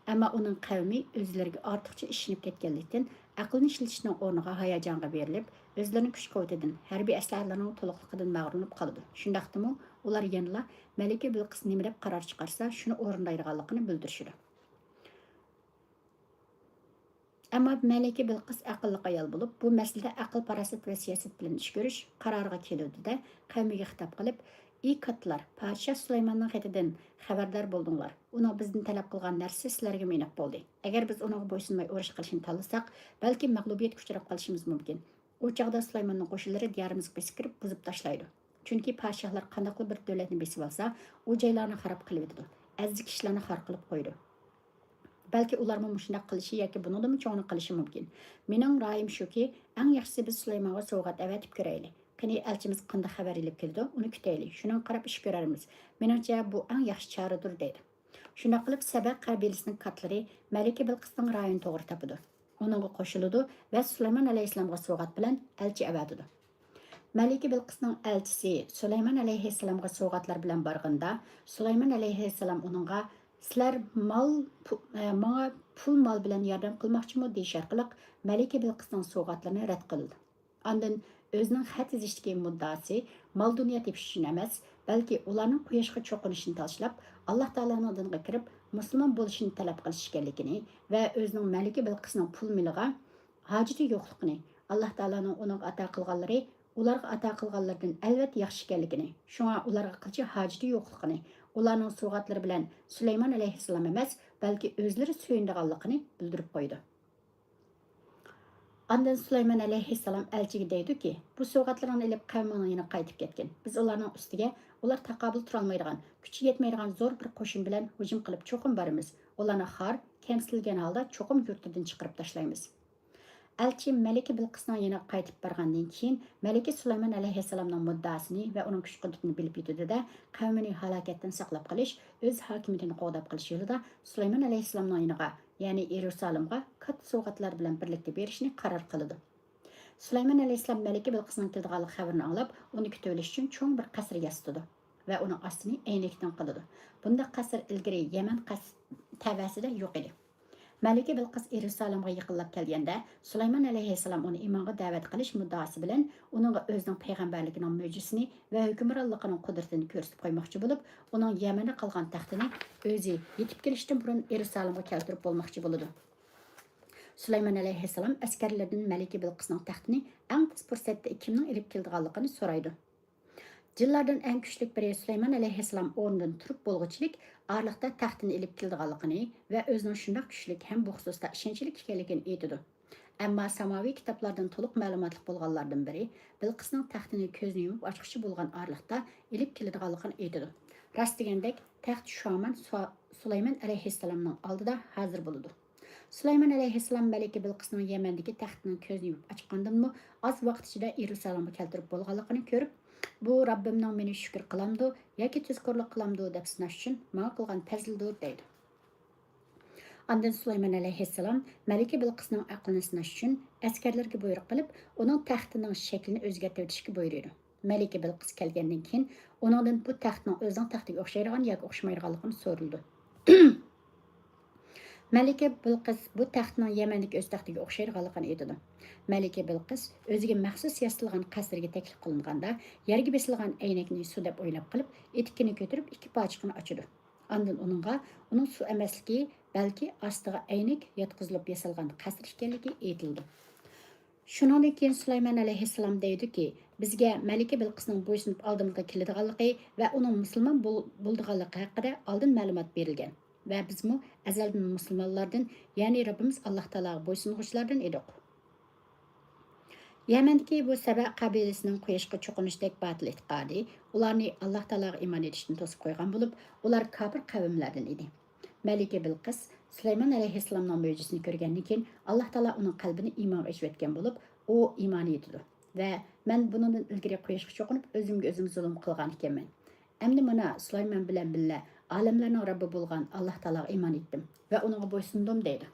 ئەمما ئۇنىڭ قەۋمى ئۆزلىرىگە ئارتۇقچە ئىشىنىپ كەتكەنلىكتىن، ئەقلىنى ئىشلىتىشنىڭ ئورنىغا ھاياجانغا بېرىلىپ، ئۆزلىرىنىڭ كۈچ-قۇۋۋىتىدىن، ھەربىي ئەسلىھەلىرىنىڭ تولۇقلۇقىدىن مەغرۇرلىنىپ قالىدۇ. شۇنداقتىمۇ ئۇلار يەنىلا مەلىكە بىلقىس نېمە دەپ قارار چىقارسا، شۇنى ئورۇندايدىغانلىقىنى بىلدۈرۈشىدۇ. ئەمما مەلىكە بىلقىس ئەقىللىق ئايال بولۇپ، بۇ مەسىلىدە ئەقىل-پاراسەت ۋە سىياسەت بىلەن ئىش كۆرۈش قارارىغا كېلىۋىدى-دە، قەۋمىگە خىتاب قىلىپ، ئى كاتتىلار، پادىشاھ سۇلايماننىڭ خېتىدىن خەۋەردار بولدۇڭلار. ئۇنىڭ بىزدىن تەلەپ قىلغان نەرسىسى سىلەرگىمۇ ئېنىق بولدى. ئەگەر بىز ئۇنىڭغا بويسۇنماي ئۇرۇش قىلىشنى تاللىساق، بەلكىم مەغلۇبىيەتكە ئۇچراپ قېلىشىمىز مۇمكىن. ئۇ چاغدا سۇلايماننىڭ قوشۇنلىرى دىيارىمىزغا بېسىپ كىرىپ، بۇزۇپ تاشلايدۇ. چۈنكى پادىشاھلار قانداقلا بىر دۆلەتنى بېسىۋالسا، ئۇ جايلارنى خاراب قىلىۋېتىدۇ، ئەزىز كىشىلەرنى خار قىلىپ قويىدۇ. بەلكى ئۇلارمۇ مۇشۇنداق قىلىشى ياكى بۇنىڭدىنمۇ چوڭىنى قىلىشى مۇمكىن. مېنىڭ رايىم شۇكى، ئەڭ ياخشىسى بىز سۇلايمانغا سوۋغات ئەۋەتىپ كۆرەيلى. قېنى، ئەلچىمىز قانداق خەۋەر ئېلىپ كېلىدۇ، ئۇنى كۈتەيلى. شۇنىڭغا قاراپ ئىش كۆرەرمىز. مېنىڭچە، بۇ ئەڭ ياخشى چارىدۇر، دەيدۇ. شۇنداق قىلىپ، سەبە قەبىلىسىنىڭ كاتلىرى مەلىكە بىلقىسنىڭ رايىنى توغرا تاپىدۇ. ئۇنىڭغا قوشۇلىدۇ ۋە سۇلايمان ئەلەيھىسسالامغا سوۋغات بىلەن ئەلچى ئەۋەتىدۇ. مەلىكە بىلقىسنىڭ ئەلچىسى سۇلايمان ئەلەيھىسسالامغا سوۋغاتلار بىلەن بارغىنىدا، سۇلايمان ئەلەيھىسسالام ئۇنىڭغا، «سىلەر مال، پۇ-، ئە، ماڭا پۇل مال بىلەن ياردەم قىلماقچىمۇ؟» دېيىش ئارقىلىق مەلىكە بىلقىسنىڭ سوۋغاتلىرىنى رەت قىلىدۇ. ئاندىن ئۆزىنىڭ خەت يېزىشتىكى مۇددىئاسى مال-دۇنيا تېپىش ئۈچۈن ئەمەس، بەلكى ئۇلارنىڭ قۇياشقا چوقۇنۇشىنى تالىشىپ، ئاللا تائالانىڭ دىنىغا كىرىپ، مۇسۇلمان بولۇشىنى تەلەپ قىلىش ئىكەنلىكىنى ۋە ئۆزىنىڭ مەلىكە بىلقىسنىڭ پۇل-مېلىغا ھاجىتى يوقلۇقىنى، ئاللا تائالانىڭ ئۇنىڭغا ئاتا قىلغانلىرى ئۇلارغا ئاتا قىلغانلىرىدىن ئەلۋەتتە ياخشى ئىكەنلىكىنى، شۇڭا ئۇلارغا قىلچە ھاجىتى يوقلۇقىنى، ئۇلارنىڭ سوۋغاتلىرى بىلەن سۇلايمان ئەلەيھىسسالام ئەمەس، بەلكى ئۆزلىرى سۆيۈنىدىغانلىقىنى بىلدۈرۈپ قويىدۇ. ئاندىن سۇلايمان ئەلەيھىسسالام ئەلچىگە دەيدۇكى، «بۇ سوۋغاتلىرىڭنى ئېلىپ، قەۋمىڭنىڭ يېنىغا قايتىپ كەتكىن. بىز ئۇلارنىڭ ئۈستىگە، ئۇلار تاقابىل تۇرالمايدىغان، كۈچى يەتمەيدىغان زور بىر قوشۇن بىلەن ھۇجۇم قىلىپ چوقۇم بارىمىز. ئۇلارنى خار، كەمسىتىلگەن ھالدا چوقۇم يۇرتىدىن چىقىرىپ تاشلايمىز.» ئەلچى مەلىكە بىلقىسنىڭ يېنىغا قايتىپ بارغاندىن كېيىن، مەلىكە سۇلايمان ئەلەيھىسسالامنىڭ مۇددىئاسىنى ۋە ئۇنىڭ كۈچ-قۇدرىتىنى بىلىپ يېتىدۇ-دە، قەۋمىنى ھالاكەتتىن ساقلاپ قېلىش، ئۆز ھاكىمىيىتىنى قوغداپ قېلىش يولىدا سۇلايمان ئەلەيھىسسالامنىڭ يېنىغا، يەنى يېرۇسالىمغا كاتتا سوۋغاتلار بىلەن بىرلىكتە بېرىشنى قارار قىلىدۇ. سۇلايمان ئەلەيھىسسالام مەلىكە بىلقىسنىڭ كېلىدىغانلىق خەۋىرىنى ئاڭلاپ، ئۇنى كۈتۈۋېلىش ئۈچۈن چوڭ بىر قەسىر ياسىتىدۇ ۋە ئۇنىڭ ئاستىنى ئەينەكتىن قىلىدۇ. بۇنداق قەسىر ئىلگىرى يەمەن قەس-، تەۋەسىدە يوق ئىدى. مەلىكە بىلقىس يېرۇسالىمغا يېقىنلاپ كەلگەندە، سۇلايمان ئەلەيھىسسالام ئۇنى ئىمانغا دەۋەت قىلىش مۇددىئاسى بىلەن ئۇنىڭغا ئۆزىنىڭ پەيغەمبەرلىكىنىڭ مۆجىزىسىنى ۋە ھۆكۈمرانلىقىنىڭ قۇدرىتىنى كۆرسىتىپ قويماقچى بولۇپ، ئۇنىڭ يەمەندە قالغان تەختىنى ئۆزى يېتىپ كېلىشتىن بۇرۇن يېرۇسالىمغا كەلتۈرۈپ بولماقچى بولىدۇ. سۇلايمان ئەلەيھىسسالام ئەسكەرلىرىدىن مەلىكە بىلقىسنىڭ تەختىنى ئەڭ تېز پۇرسەتتە كىمنىڭ ئېلىپ كېلىدىغانلىقىنى سورايدۇ. جىنلاردىن ئەڭ كۈچلۈك بىرى سۇلايمان ئەلەيھىسسالام ئورنىدىن تۇرۇپ بولغۇچىلىك ئارىلىقتا تەختىنى ئېلىپ كېلىدىغانلىقىنى ۋە ئۆزىنىڭ شۇنداق كۈچلۈك ھەم بۇ خۇسۇستا ئىشەنچلىك ئىكەنلىكىنى ئېيتىدۇ. ئەمما ساماۋىي كىتابلاردىن تولۇق مەلۇماتلىق بولغانلاردىن بىرى بىلقىسنىڭ تەختىنى كۆزنى يۇمۇپ ئاچقۇچە بولغان ئارىلىقتا ئېلىپ كېلىدىغانلىقىنى ئېيتىدۇ. راست دېگەندەك، تەخت شۇ ھامان سۇ-، سۇلايمان ئەلەيھىسسالامنىڭ ئالدىدا ھازىر بولىدۇ. سۇلايمان ئەلەيھىسسالام مەلىكە بىلقىسنىڭ يەمەندىكى تەختىنىڭ كۆزىنى يۇمۇپ ئاچقاندىنمۇ ئاز ۋاقىت ئىچىدە يېرۇسالىمغا كەلتۈرۈپ بولغانلىقىنى كۆرۈپ، بۇ رەببىمنىڭ مېنى شۈكۈر قىلامدۇ ياكى تۇزكورلۇق قىلامدۇ دەپ سىناش ئۈچۈن ماڭا قىلغان پەزلىدۇر، دەيدۇ. ئاندىن سۇلايمان ئەلەيھىسسالام مەلىكە بىلقىسنىڭ ئەقلىنى سىناش ئۈچۈن ئەسكەرلەرگە بۇيرۇق قىلىپ، ئۇنىڭ تەختىنىڭ شەكلىنى ئۆزگەرتىۋېتىشكە بۇيرۇيدۇ. مەلىكە بىلقىس كەلگەندىن كېيىن، ئۇنىڭدىن بۇ تەختنىڭ ئۆزىنىڭ تەختىگە ئوخشايدىغان ياكى ئوخشىمايدىغانلىقىنى سورىلىدۇ. مەلىكە بىلقىس بۇ تەختنىڭ يەمەندىكى ئۆز تەختىگە ئوخشايدىغانلىقىنى ئېيتىدۇ. مەلىكە بىلقىس ئۆزىگە مەخسۇس ياسىتىلغان قەسىرگە تەكلىپ قىلىنغاندا، يەرگە بېسىلغان ئەينەكنى سۇ دەپ ئويلاپ قېلىپ، ئېتىكىنى كۆتۈرۈپ، ئىككى پاچىقىنى ئاچىدۇ. ئاندىن ئۇنىڭغا ئۇنىڭ سۇ ئەمەسلىكى، بەلكى ئاستىغا ئەينەك ياتقۇزۇلۇپ ياسالغان قەسىر ئىكەنلىكى ئېيتىلىدۇ. شۇنىڭدىن كېيىن سۇلايمان ئەلەيھىسسالام دەيدۇكى، بىزگە مەلىكە بىلقىسنىڭ بويسۇنۇپ ئالدىمىزغا كېلىدىغانلىقى ۋە ئۇنىڭ مۇسۇلمان بول-، بولىدىغانلىقى ھەققىدە ئالدىن مەلۇمات بېرىلگەن ۋە بىزمۇ ئەزەلدىن مۇسۇلمانلاردىن، يەنى رەببىمىز ئاللا تائالاغا بويسۇنغۇچىلاردىن ئىدۇق. يەمەندىكى بۇ سەبە قەبىلىسىنىڭ قۇياشقا چوقۇنۇشتەك باتىل ئېتىقادى ئۇلارنى ئاللا تائالاغا ئىمان ئېيتىشتىن توسۇپ قويغان بولۇپ، ئۇلار كاپىر قەۋملەردىن ئىدى. مەلىكە بىلقىس سۇلايمان ئەلەيھىسسالامنىڭ مۆجىزىسىنى كۆرگەندىن كېيىن، ئاللا تائالا ئۇنىڭ قەلبىنى ئىمانغا ئېچىۋەتكەن بولۇپ، ئۇ ئىمان ئېيتىدۇ ۋە، «مەن بۇنىڭدىن ئىلگىرى قۇياشقا چوقۇنۇپ، ئۆزۈمگە ئۆزۈم زۇلۇم قىلغان ئىكەنمەن. ئەمدى مانا سۇلايمان بىلەن بىللە ئالەملەرنىڭ رەببى بولغان ئاللا تائالاغا ئىمان ئېيتتىم ۋە ئۇنىڭغا بويسۇندۇم» دەيدۇ.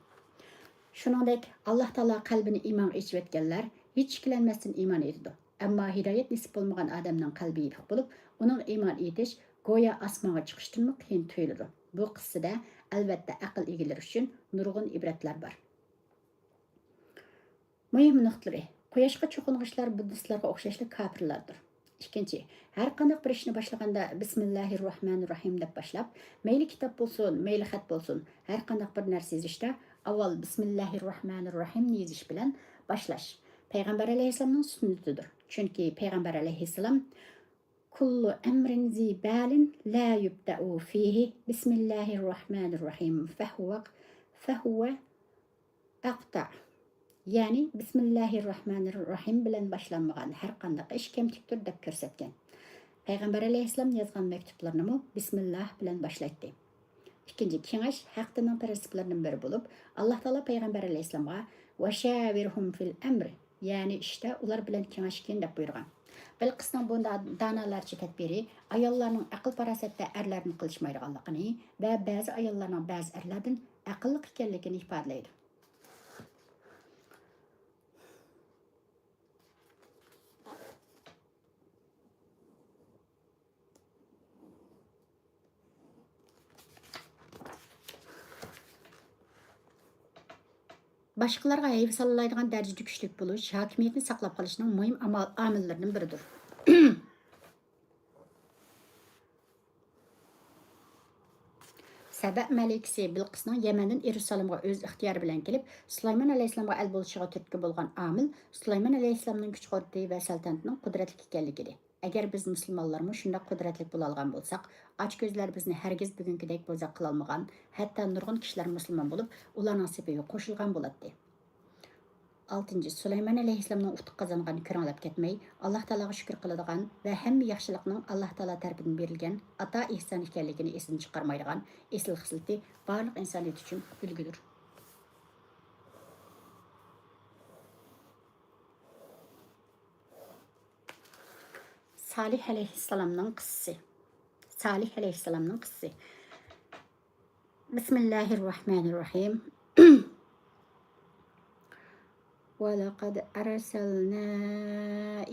شۇنىڭدەك، ئاللا تائالا قەلبىنى ئىمانغا ئېچىۋەتكەنلەر ھېچ ئىككىلەنمەستىن ئىمان ئېيتىدۇ. ئەمما ھىدايەت نېسىپ بولمىغان ئادەمنىڭ قەلبى يېپىق بولۇپ، ئۇنىڭغا ئىمان ئېيتىش گويا ئاسمانغا چىقىشتىنمۇ قىيىن تۇيۇلىدۇ. بۇ قىسسىدە، ئەلۋەتتە، ئەقىل ئىگىلىرى ئۈچۈن نۇرغۇن ئىبرەتلەر بار. مۇھىم نۇقتىلىرى. قۇياشقا چوقۇنغۇچىلار بۇددىستلارغا ئوخشاشلا كاپىرلاردۇر. ئىككىنچى، ھەر قانداق بىر ئىشنى باشلىغاندا بىسمىللاھىررەھمانىررەھىم دەپ باشلاپ، مەيلى كىتاب بولسۇن، مەيلى خەت بولسۇن، ھەر قانداق بىر نەرسە يېزىشتا ئاۋۋال بىسمىللاھىررەھمانىررەھىمنى يېزىش بىلەن باشلاش پەيغەمبەر ئەلەيھىسسالامنىڭ سۈننىتىدۇر. چۈنكى پەيغەمبەر ئەلەيھىسسالام، «كل أمر ذي بال لا يبدأ فيه بسم الله الرحمن الرحيم فهو، فهو أقطع.» يەنى بىسمىللاھىررەھمانىررەھىم بىلەن باشلانمىغان ھەر قانداق ئىش كەمتۈكتۇر دەپ كۆرسەتكەن. پەيغەمبەر ئەلەيھىسسالام يازغان مەكتۇپلىرىنىمۇ بىسمىللاھ بىلەن باشلايتتى. ئىككىنچى كېڭەش ھەق دىننىڭ پىرىنسىپلىرىدىن بىرى بولۇپ، ئاللاھ تائالا پەيغەمبەر ئەلەيھىسسالامغا «ۋەشاۋىرھۇم فىل ئەمر»، يەنى ئىشتا ئۇلار بىلەن كېڭەشكىن دەپ بۇيرۇغان. بىلقىسنىڭ بۇ دا-، دانالارچە تەدبىرى ئاياللارنىڭ ئەقىل-پاراسەتتە ئەرلەردىن قېلىشمايدىغانلىقىنى ۋە بەزى ئاياللارنىڭ بەزى ئەرلەردىن ئەقىللىق ئىكەنلىكىنى ئىپادىلەيدۇ. باشقىلارغا ھەيۋە سالالايدىغان دەرىجىدە كۈچلۈك بولۇش ھاكىمىيەتنى ساقلاپ قېلىشنىڭ مۇھىم ئامال-، ئامىللىرىدىن بىرىدۇر. سەبە مەلىكىسى بىلقىسنىڭ يەمەندىن يېرۇسالىمغا ئۆز ئىختىيارى بىلەن كېلىپ، سۇلايمان ئەلەيھىسسالامغا ئەل بولۇشىغا تۈرتكە بولغان ئامىل سۇلايمان ئەلەيھىسسالامنىڭ كۈچ-قۇدرىتى ۋە سەلتەنىتىنىڭ قۇدرەتلىك ئىكەنلىكى ئىدى. ئەگەر بىز مۇسۇلمانلارمۇ شۇنداق قۇدرەتلىك بولالىغان بولساق، ئاچكۆزلەر بىزنى ھەرگىز بۈگۈنكىدەك بوزەك قىلالمىغان، ھەتتا نۇرغۇن كىشىلەر مۇسۇلمان بولۇپ، ئۇلارنىڭ سېپىگە قوشۇلغان بولاتتى. ئالتىنچى، سۇلايمان ئەلەيھىسسالامنىڭ ئۇتۇق قازانغاننى كۆرەڭلەپ كەتمەي، ئاللاھ تائالاغا شۈكۈر قىلىدىغان ۋە ھەممە ياخشىلىقنىڭ ئاللاھ تائالا تەرىپىدىن بېرىلگەن ئاتا ئېھسان ئىكەنلىكىنى ئېسىدىن چىقارمايدىغان ئېسىل خىسلىتى بارلىق ئىنسانىيەت ئۈچۈن ئۈلگىدۇر. سالىھ ئەلەيھىسسالامنىڭ قىسسىسى. سالىھ ئەلەيھىسسالامنىڭ قىسسىسى. بسم الله الرحمن الرحيم. ولقد أرسلنا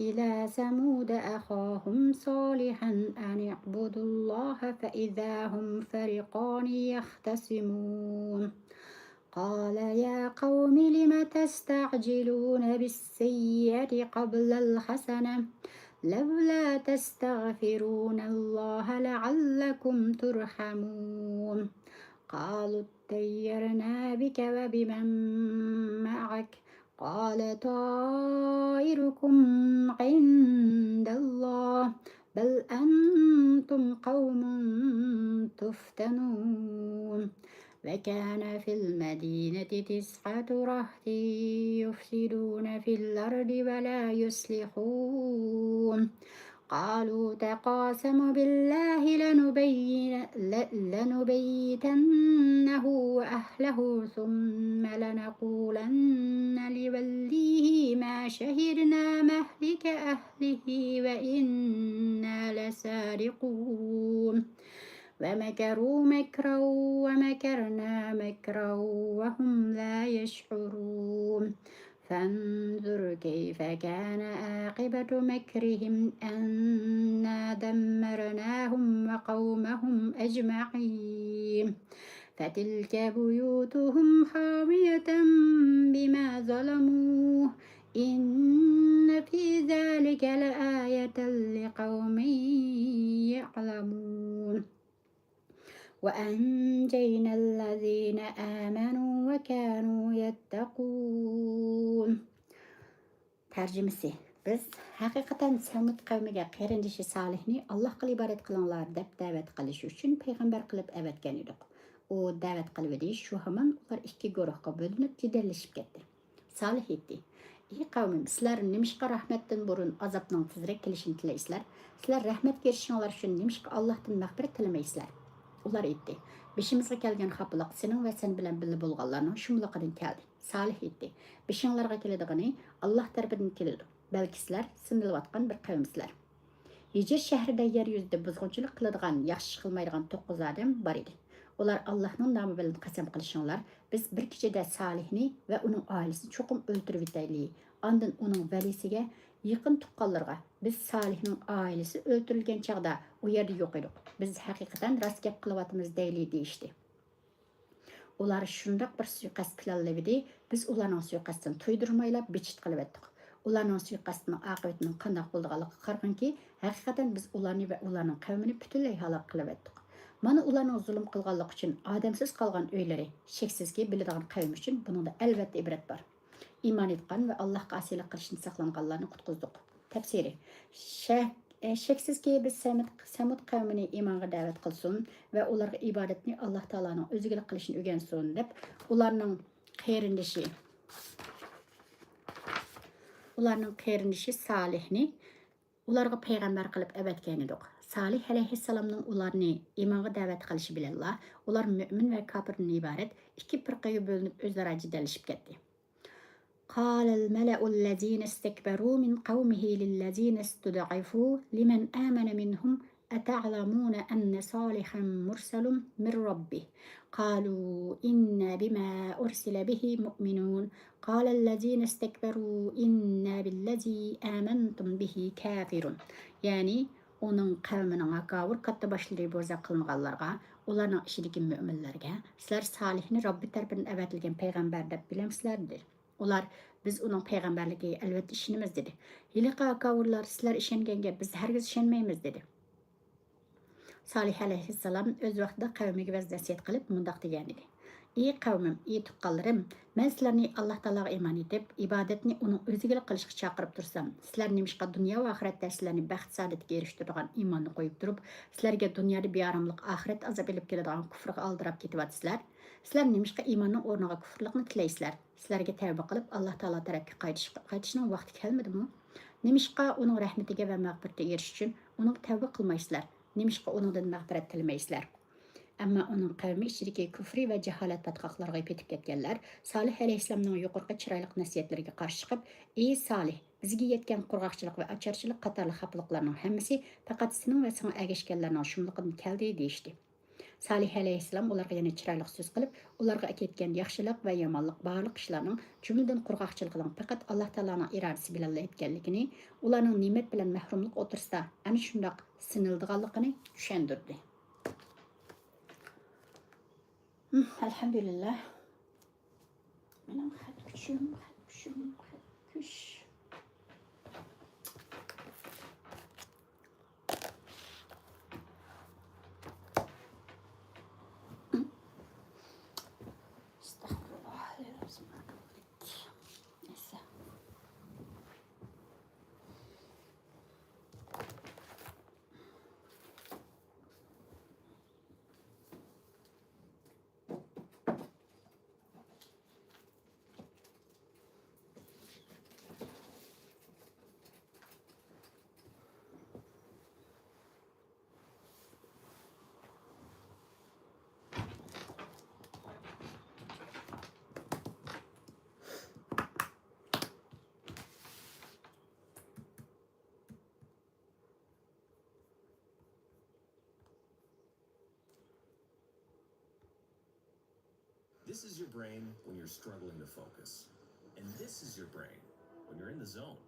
إلى ثمود أخاهم صالحا أن اعبدوا الله فإذا هم فريقان يختصمون. قال يا قوم لم تستعجلون بالسيئة قبل الحسنة لولا تستغفرون الله لعلكم ترحمون. قالوا اطيرنا بك وبمن معك قال طائركم عند الله بل أنتم قوم تفتنون. وكان في المدينة تسعة رهط يفسدون في الأرض ولا يصلحون. قالوا تقاسموا بالله لنبين-، ل-، لنبيتنه وأهله ثم لنقولن لوليه ما شهدنا مهلك أهله وإنا لسارقون. ومكروا مكرا ومكرنا مكرا وهم لا يشعرون. فانظر كيف كان عاقبة مكرهم أنا دمرناهم وقومهم أجمعين. فتلك بيوتهم خاوية بما ظلموا إن في ذلك لآية لقوم يعلمون. وأنجينا الذين آمنوا وكانوا يتقون. تەرجىمىسى، بىز ھەقىقەتەن سەمۇد قەۋمىگە قېرىندىشى سالىھنى «ئاللاھقىلا ئىبادەت قىلىڭلار» دەپ دەۋەت قىلىش ئۈچۈن پەيغەمبەر قىلىپ ئەۋەتكەن ئىدۇق. ئۇ دەۋەت قىلىۋىدى، شۇ ھامان ئۇلار ئىككى گۇرۇھقا بۆلۈنۈپ جېدەللىشىپ كەتتى. سالىھ ئېيتتى: «ئى قەۋمىم، سىلەر نېمىشقا رەھمەتتىن بۇرۇن ئازابنىڭ تېزرەك كېلىشىنى تىلەيسىلەر؟ سىلەر رەھمەتكە ئېرىشىشىڭلار ئۈچۈن نېمىشقا ئاللاھتىن مەغپىرەت تىلىمەيسىلەر؟» ئۇلار ئېيتتى: «بېشىمىزغا كەلگەن خاپىلىق سېنىڭ ۋە سەن بىلەن بىللە بولغانلارنىڭ شۇملۇقىدىن كەلدى.» سالىھ ئېيتتى: «بېشىڭلارغا كېلىدىغىنى ئاللاھ تەرىپىدىن كېلىدۇ. بەلكى سىلەر سىنىلىۋاتقان بىر قەۋمسىلەر.» ھىجىر شەھىرىدە يەر يۈزىدە بۇزغۇنچىلىق قىلىدىغان، ياخشى ئىش قىلمايدىغان توققۇز ئادەم بار ئىدى. ئۇلار: «ئاللاھنىڭ نامى بىلەن قەسەم قىلىشىڭلار، بىز بىر كېچىدە سالىھنى ۋە ئۇنىڭ ئائىلىسىنى چوقۇم ئۆلتۈرۈۋېتەيلى. ئاندىن ئۇنىڭ ۋەلىسىگە، يېقىن تۇغقانلىرىغا، بىز سالىھنىڭ ئائىلىسى ئۆلتۈرۈلگەن چاغدا ئۇ يەردە يوق ئىدۇق. بىز ھەقىقەتەن راست گەپ قىلىۋاتىمىز دەيلى» دېيىشتى. ئۇلار شۇنداق بىر سۇيىقەست پىلانلىۋىدى، بىز ئۇلارنىڭ سۇيىقەستىنى تۇيدۇرمايلا بىچىت قىلىۋەتتۇق. ئۇلارنىڭ سۇيىقەستىنىڭ ئاقىۋىتىنىڭ قانداق بولىدىغانلىقىغا قارىغىنكى، ھەقىقەتەن بىز ئۇلارنى ۋە ئۇلارنىڭ قەۋمىنى پۈتۈنلەي ھالاك قىلىۋەتتۇق. مانا ئۇلارنىڭ زۇلۇم قىلغانلىقى ئۈچۈن ئادەمسىز قالغان ئۆيلىرى، شەكسىزكى، بىلىدىغان قەۋم ئۈچۈن بۇنىڭدا ئەلۋەتتە ئىبرەت بار. ئىمان ئېيتقان ۋە ئاللاھقا ئاسىيلىق قىلىشتىن ساقلانغانلارنى قۇتقۇزدۇق. تەپسىرى. شەك-، ئە، شەكسىزكى، بىز سەمۇد، سەمۇد قەۋمىنى ئىمانغا دەۋەت قىلسۇن ۋە ئۇلارغا ئىبادەتنى ئاللاھ تائالانىڭ ئۆزىگىلا قىلىشنى ئۆگەنسۇن، دەپ ئۇلارنىڭ قېرىندىشى ئۇلارنىڭ قېرىندىشى سالىھنى ئۇلارغا پەيغەمبەر قىلىپ ئەۋەتكەن ئىدۇق. سالىھ ئەلەيھىسسالامنىڭ ئۇلارنى ئىمانغا دەۋەت قىلىشى بىلەنلا، ئۇلار مۆمىن ۋە كاپىردىن ئىبارەت ئىككى پىرقىگە بۆلۈنۈپ، ئۆزئارا جېدەللىشىپ كەتتى. قال الملأ الذين استكبروا من قومه للذين استضعفوا لمن آمن منهم أتعلمون أن صالحا مرسل من ربه؟ قالوا إنا بما أرسل به مؤمنون. قال الذين استكبروا إنا بالذي آمنتم به كافرون. يەنى ئۇنىڭ قەۋمىنىڭ ھاكاۋۇر كاتتا باشلىرى بوزەك قىلمىغانلارغا، ئۇلارنىڭ ئىچىدىكى مۆمىنلەرگە، سىلەر سالىھنى رەببى تەرىپىدىن ئەۋەتىلگەن پەيغەمبەر دەپ بىلەمسىلەر؟ دېدى. ئۇلار، بىز ئۇنىڭ پەيغەمبەرلىكىگە ئەلۋەتتە ئىشىنىمىز، دېدى. ھېلىقى ھاكاۋۇرلار، سىلەر ئىشەنگەنگە بىز ھەرگىز ئىشەنمەيمىز، دېدى. سالىھ ئەلەيھىسسالام ئۆز ۋاقتىدا قەۋمىگە ۋەز نەسىھەت قىلىپ مۇنداق دېگەن ئىدى: ئى قەۋمىم، ئى تۇغقانلىرىم، مەن سىلەرنى ئاللا تائالاغا ئىمان ئېيتىپ، ئىبادەتنى ئۇنىڭ ئۆزىگىلا قىلىشقا چاقىرىپ تۇرسام، سىلەر نېمىشقا دۇنيا ۋە ئاخىرەتتە سىلەرنى بەخت-سائادەتكە ئېرىشتۈرىدىغان ئىماننى قويۇپ تۇرۇپ، سىلەرگە دۇنيادا بىئاراملىق، ئاخىرەت ئازاب ئېلىپ كېلىدىغان كۇفرغا ئالدىراپ كېتىۋاتىسىلەر؟ سىلەر نېمىشقا ئىماننىڭ ئورنىغا كۇفرلۇقنى تىلەيسىلەر؟ سىلەرگە تەۋبە قىلىپ، ئاللا تائالا تەرەپكە قايتىش، قايتىشنىڭ ۋاقتى كەلمىدىمۇ؟ نېمىشقا ئۇنىڭ رەھمىتىگە ۋە مەغپىرىتىگە ئېرىشىش ئۈچۈن ئۇنىڭغا تەۋبە قىلمايسىلەر؟ نېمىشقا ئۇنىڭدىن مەغپىرەت تىلىمەيسىلەر؟ ئەمما ئۇنىڭ قەۋمى ئىچىدىكى كۇفرى ۋە جاھالەت پاتقاقلىرىغا پېتىپ كەتكەنلەر سالىھ ئەلەيھىسسالامنىڭ يۇقىرىقى چىرايلىق نەسىھەتلىرىگە قارشى چىقىپ، ئى سالىھ، بىزگە يەتكەن قۇرغاقچىلىق ۋە ئاچارچىلىق قاتارلىق خاپىلىقلارنىڭ ھەممىسى پەقەت سېنىڭ ۋە ساڭا ئەگەشكەنلەرنىڭ شۇملۇقىدىن كەلدى، دېيىشتى. سالىھ ئەلەيھىسسالام ئۇلارغا يەنە چىرايلىق سۆز قىلىپ، ئۇلارغا ئەكەتكەن ياخشىلىق ۋە يامانلىق بارلىق ئىشلارنىڭ، جۈملىدىن قۇرغاقچىلىقنىڭ پەقەت ئاللا تائالانىڭ ئىرادىسى بىلەنلا يەتكەنلىكىنى، ئۇلارنىڭ نېمەت بىلەن مەھرۇملۇق ئوتتۇرىسىدا ئەنە شۇنداق سىنىلىدىغانلىقىنى چۈشەندۈردى. ھىم، ئەلھەمدۇلىللا. مېنىڭ خەت كۈچۈم، خەت كۈچۈم، خەت كۈچ. ئەستەغپۇرۇللاھ. نەيسە. This is your brain when you're struggling to focus. And this is your brain when you're in the zone.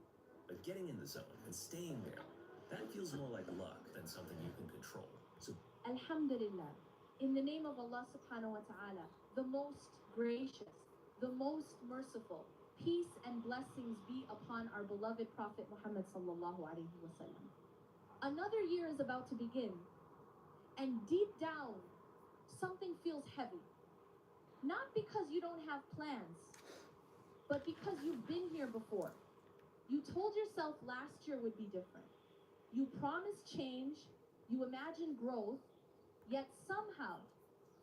But getting in the zone and staying there, that feels more like luck than something you can control. So, Alhamdulillah, in the name of Allah subhanahu wa ta'ala, the most gracious, the most merciful, peace and blessings be upon our beloved Prophet Muhammad sallallahu alaihi wasallam. Another year is about to begin, and deep down, something feels heavy. Not because you don't have plans, but because you've been here before. You told yourself last year would be different. You promised change, you imagined growth, yet somehow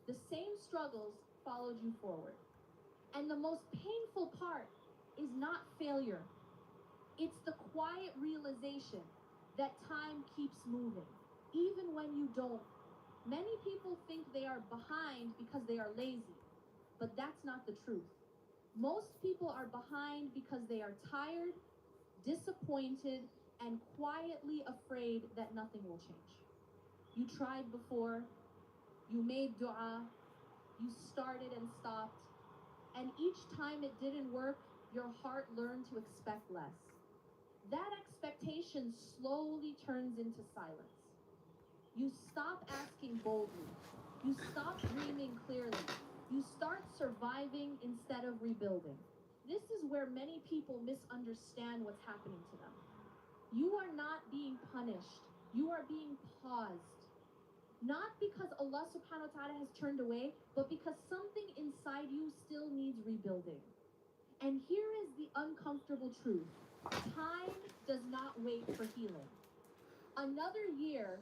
the same struggles followed you forward. And the most painful part is not failure. It's the quiet realization that time keeps moving, even when you don't. Many people think they are behind because they are lazy, but that's not the truth. Most people are behind because they are tired, disappointed, and quietly afraid that nothing will change. You tried before, you made dua, you started and stopped, and each time it didn't work, your heart learned to expect less. That expectation slowly turns into silence. You stop asking boldly. You stop dreaming clearly. You start surviving instead of rebuilding. This is where many people misunderstand what's happening to them. You are not being punished. You are being paused. Not because Allah subhanahu wa ta'ala has turned away, but because something inside you still needs rebuilding. And here is the uncomfortable truth. Time does not wait for healing. Another year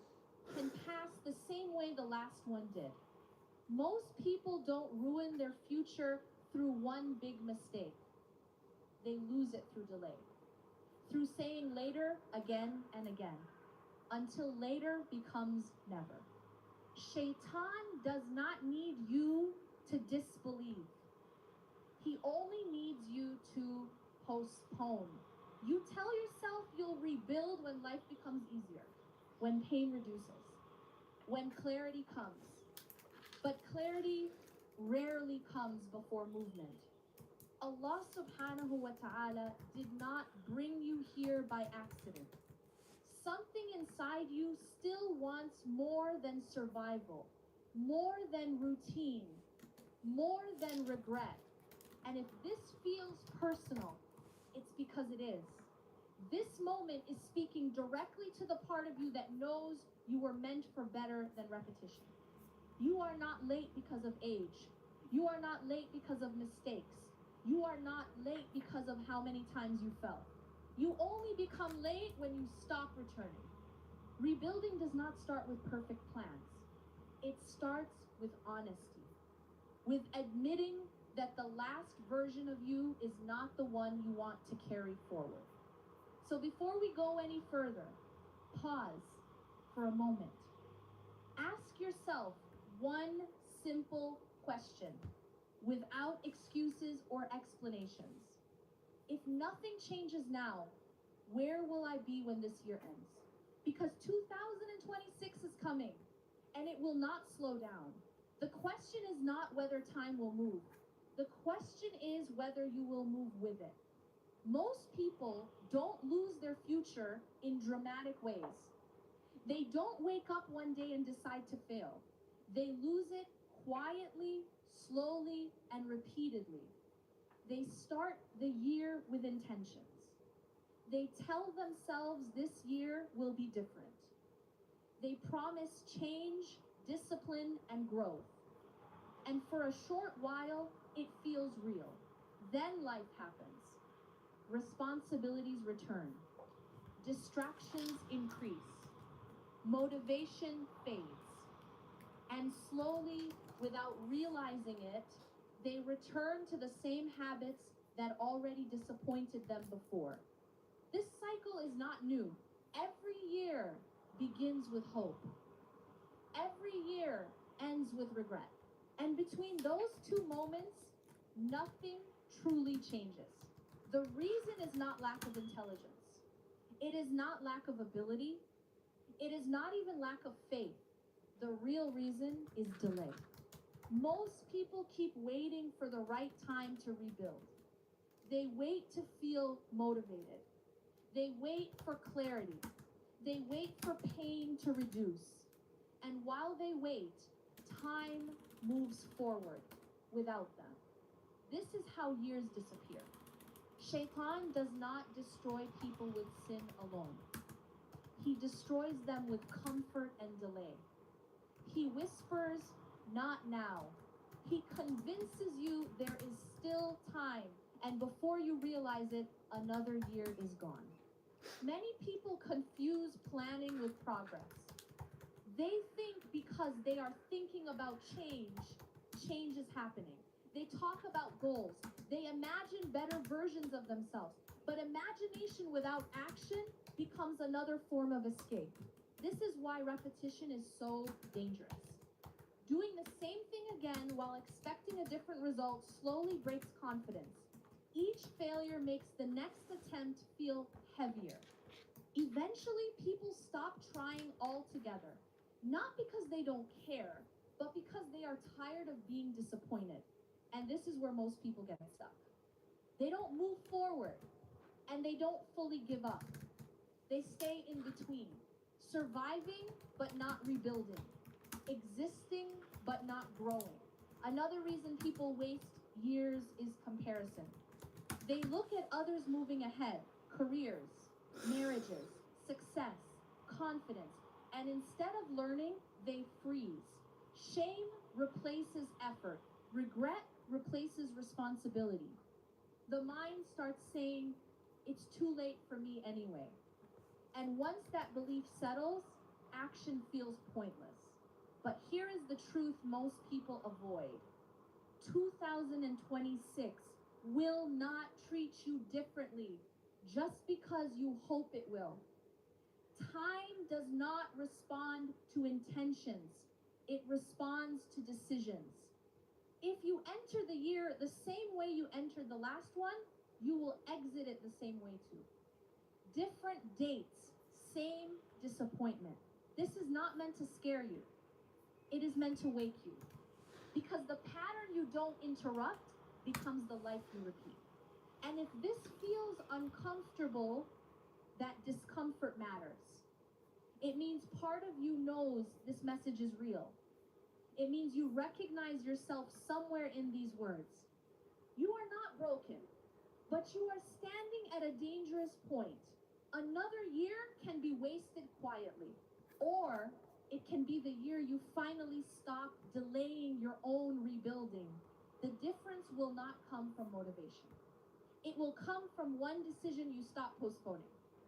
can pass the same way the last one did. Most people don't ruin their future through one big mistake. They lose it through delay. through saying later again and again, until later becomes never. Shaitan does not need you to disbelieve. He only needs you to postpone. You tell yourself you'll rebuild when life becomes easier, when pain reduces, when clarity comes. But clarity rarely comes before movement. Allah subhanahu wa ta'ala did not bring you here by accident. Something inside you still wants more than survival, more than routine, more than regret. And if this feels personal, it's because it is. This moment is speaking directly to the part of you that knows you were meant for better than repetition. You are not late because of age. You are not late because of mistakes. You are not late because of how many times you fell. You only become late when you stop returning. Rebuilding does not start with perfect plans. It starts with honesty, with admitting that the last version of you is not the one you want to carry forward. So before we go any further, pause for a moment. Ask yourself one simple question without excuses or explanations. If nothing changes now, where will I be when this year ends? Because two thousand twenty-six is coming, and it will not slow down. The question is not whether time will move. The question is whether you will move with it. Most people don't lose their future in dramatic ways. They don't wake up one day and decide to fail. They lose it quietly, slowly, and repeatedly. They start the year with intentions. They tell themselves this year will be different. They promise change, discipline, and growth. And for a short while, it feels real. Then life happens. Responsibilities return. Distractions increase. Motivation fades. And slowly, without realizing it, they return to the same habits that already disappointed them before. This cycle is not new. Every year begins with hope. Every year ends with regret. And between those two moments, nothing truly changes. The reason is not lack of intelligence. It is not lack of ability. It is not even lack of faith. The real reason is delay. Most people keep waiting for the right time to rebuild. They wait to feel motivated. They wait for clarity. They wait for pain to reduce. And while they wait, time moves forward without them. This is how years disappear. Shaitan does not destroy people with sin alone. He destroys them with comfort and delay. He whispers, "Not now." He convinces you there is still time, and before you realize it, another year is gone. Many people confuse planning with progress. They think because they are thinking about change, change is happening. They talk about goals. They imagine better versions of themselves. But imagination without action becomes another form of escape. This is why repetition is so dangerous. Doing the same thing again while expecting a different result slowly breaks confidence. Each failure makes the next attempt feel heavier. Eventually, people stop trying altogether, not because they don't care, but because they are tired of being disappointed. And this is where most people get stuck. They don't move forward, and they don't fully give up. They stay in between, surviving but not rebuilding, existing but not growing. Another reason people waste years is comparison. They look at others moving ahead, careers, marriages, success, confidence, and instead of learning, they freeze. Shame replaces effort, regret replaces responsibility. The mind starts saying, "It's too late for me anyway." And once that belief settles, action feels pointless. But here is the truth most people avoid: two thousand twenty-six will not treat you differently just because you hope it will. Time does not respond to intentions, it responds to decisions. If you enter the year the same way you entered the last one, you will exit it the same way too. Different dates, same disappointment. This is not meant to scare you. It is meant to wake you. Because the pattern you don't interrupt becomes the life you repeat. And if this feels uncomfortable, that discomfort matters. It means part of you knows this message is real. It means you recognize yourself somewhere in these words. You are not broken, but you are standing at a dangerous point. Another year can be wasted quietly, or it can be the year you finally stop delaying your own rebuilding. The difference will not come from motivation. It will come from one decision you stop postponing.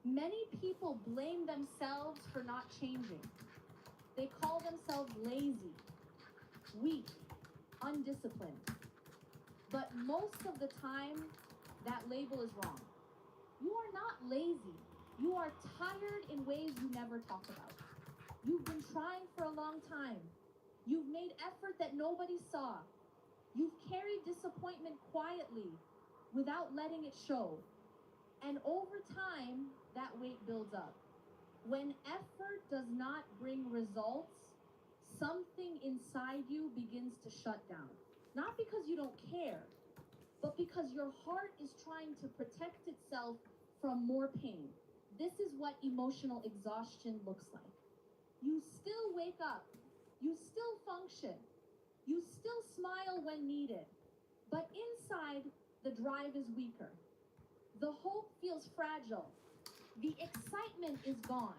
Many people blame themselves for not changing. They call themselves lazy, weak, undisciplined. But most of the time, that label is wrong. You are not lazy. You are tired in ways you never talk about. You've been trying for a long time. You've made effort that nobody saw. You've carried disappointment quietly without letting it show. And over time, that weight builds up. When effort does not bring results, something inside you begins to shut down. Not because you don't care, but because your heart is trying to protect itself from more pain. This is what emotional exhaustion looks like. You still wake up, you still function, you still smile when needed, but inside, the drive is weaker. The hope feels fragile. The excitement is gone.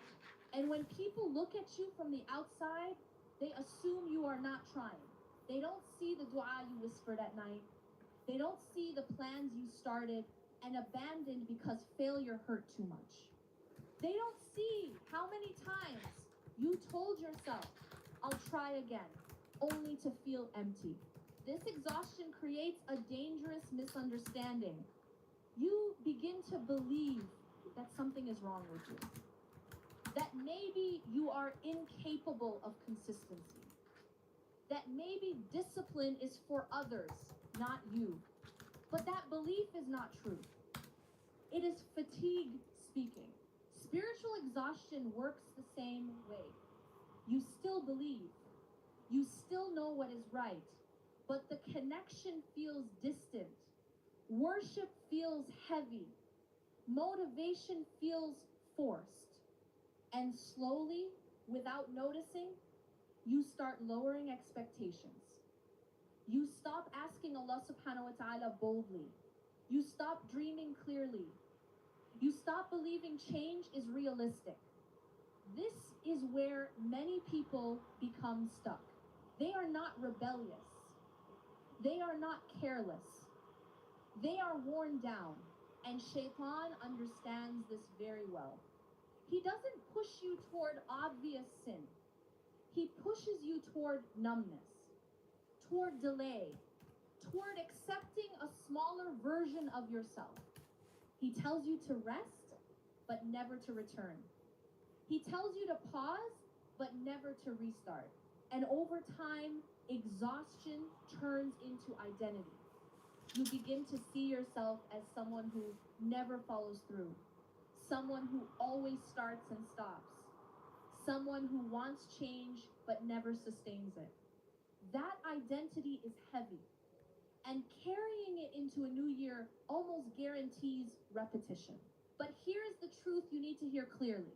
And when people look at you from the outside, they assume you are not trying. They don't see the dua you whispered at night. They don't see the plans you started and abandoned because failure hurt too much. They don't see how many times you told yourself, "I'll try again," only to feel empty. This exhaustion creates a dangerous misunderstanding. You begin to believe that something is wrong with you, that maybe you are incapable of consistency, that maybe discipline is for others, not you. But that belief is not true. It is fatigue speaking. Spiritual exhaustion works the same way. You still believe. You still know what is right. But the connection feels distant. Worship feels heavy. Motivation feels forced. And slowly, without noticing, you start lowering expectations. You stop asking Allah subhanahu wa ta'ala boldly. You stop dreaming clearly. You stop believing change is realistic. This is where many people become stuck. They are not rebellious. They are not careless. They are worn down, and Shaitan understands this very well. He doesn't push you toward obvious sin. He pushes you toward numbness, toward delay, toward accepting a smaller version of yourself. He tells you to rest, but never to return. He tells you to pause, but never to restart. And over time, exhaustion turns into identity. You begin to see yourself as someone who never follows through, someone who always starts and stops, someone who wants change but never sustains it. That identity is heavy, and carrying it into a new year almost guarantees repetition. But here is the truth you need to hear clearly: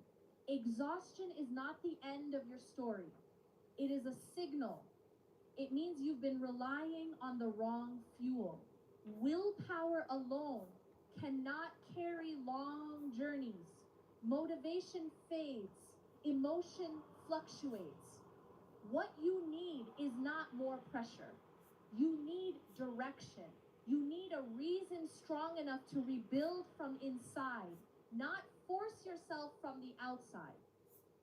exhaustion is not the end of your story, it is a signal. It means you've been relying on the wrong fuel. Willpower alone cannot carry long journeys. Motivation fades, emotion fluctuates. What you need is not more pressure. You need direction. You need a reason strong enough to rebuild from inside, not force yourself from the outside.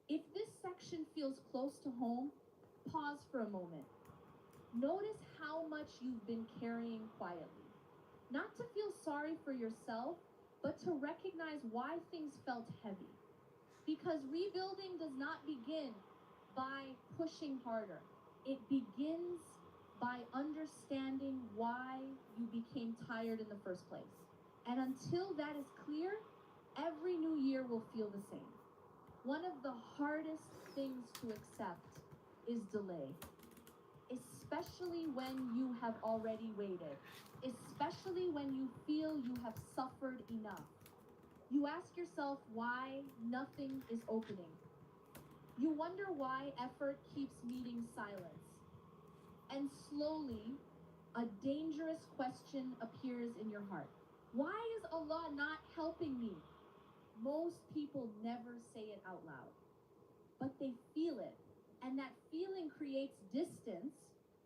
If this section feels close to home, pause for a moment. Notice how much you've been carrying quietly. Not to feel sorry for yourself, but to recognize why things felt heavy. Because rebuilding does not begin by pushing harder. It begins by understanding why you became tired in the first place. And until that is clear, every new year will feel the same. One of the hardest things to accept is delay, especially when you have already waited, especially when you feel you have suffered enough. You ask yourself why nothing is opening. You wonder why effort keeps meeting silence. And slowly, a dangerous question appears in your heart. Why is Allah not helping me? Most people never say it out loud, but they feel it. And that feeling creates distance,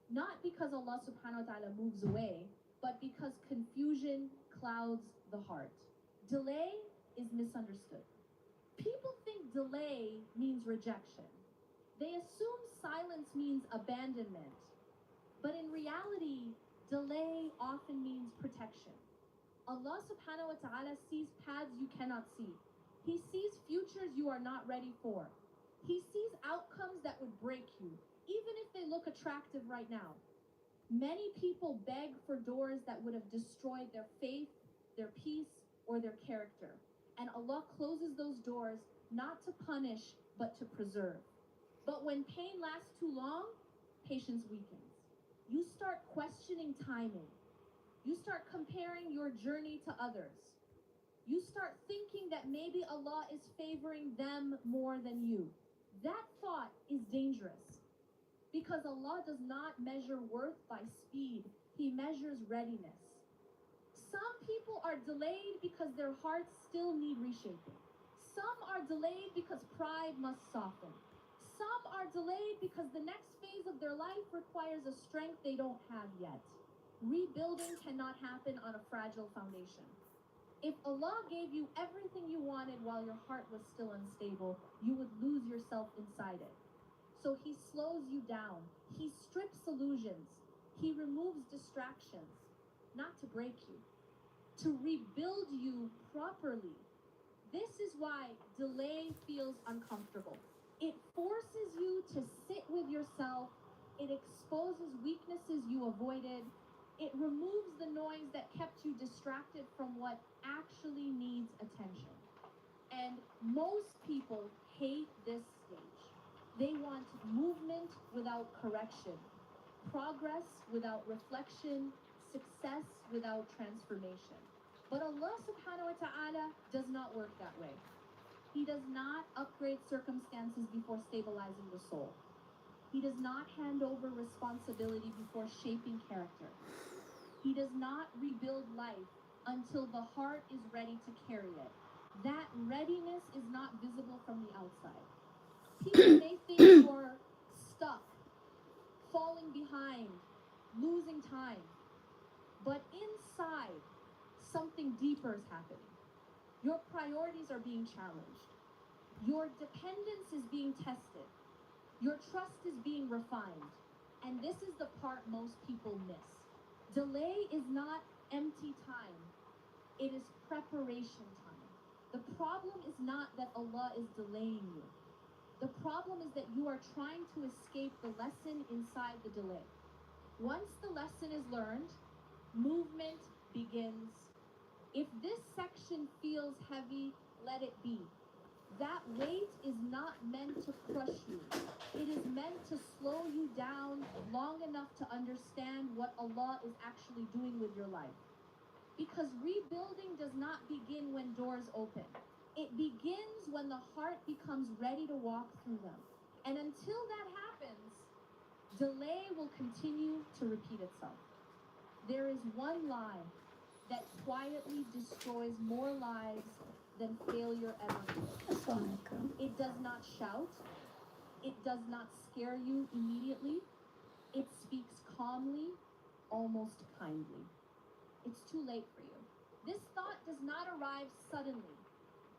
not because Allah subhanahu wa ta'ala moves away, but because confusion clouds the heart. Delay is misunderstood. People think delay means rejection. They assume silence means abandonment. But in reality, delay often means protection. Allah subhanahu wa ta'ala sees paths you cannot see. He sees futures you are not ready for. He sees outcomes that would break you, even if they look attractive right now. Many people beg for doors that would have destroyed their faith, their peace, or their character. And Allah closes those doors not to punish, but to preserve. But when pain lasts too long, patience weakens. You start questioning timing. You start comparing your journey to others. You start thinking that maybe Allah is favoring them more than you. That thought is dangerous because Allah does not measure worth by speed, He measures readiness. Some people are delayed because their hearts still need reshaping. Some are delayed because pride must soften. Some are delayed because the next phase of their life requires a strength they don't have yet. Rebuilding cannot happen on a fragile foundation. If Allah gave you everything you wanted while your heart was still unstable, you would lose yourself inside it. So He slows you down. He strips illusions. He removes distractions, not to break you, to rebuild you properly. This is why delay feels uncomfortable. It forces you to sit with yourself. It exposes weaknesses you avoided. It removes the noise that kept you distracted from what actually needs attention. And most people hate this stage. They want movement without correction, progress without reflection, success without transformation. But Allah subhanahu wa ta'ala does not work that way. He does not upgrade circumstances before stabilizing the soul. He does not hand over responsibility before shaping character. He does not rebuild life until the heart is ready to carry it. That readiness is not visible from the outside. People may think you're stuck, falling behind, losing time. But inside, something deeper is happening. Your priorities are being challenged. Your dependence is being tested. Your trust is being refined. And this is the part most people miss. Delay is not empty time. It is preparation time. The problem is not that Allah is delaying you. The problem is that you are trying to escape the lesson inside the delay. Once the lesson is learned, movement begins. If this section feels heavy, let it be. That weight is not meant to crush you. It is meant to slow you down long enough to understand what Allah is actually doing with your life. Because rebuilding does not begin when doors open. It begins when the heart becomes ready to walk through them. And until that happens, delay will continue to repeat itself. There is one lie that quietly destroys more lives than failure ever could. It does not shout. It does not scare you immediately. It speaks calmly, almost kindly. It's too late for you. This thought does not arrive suddenly.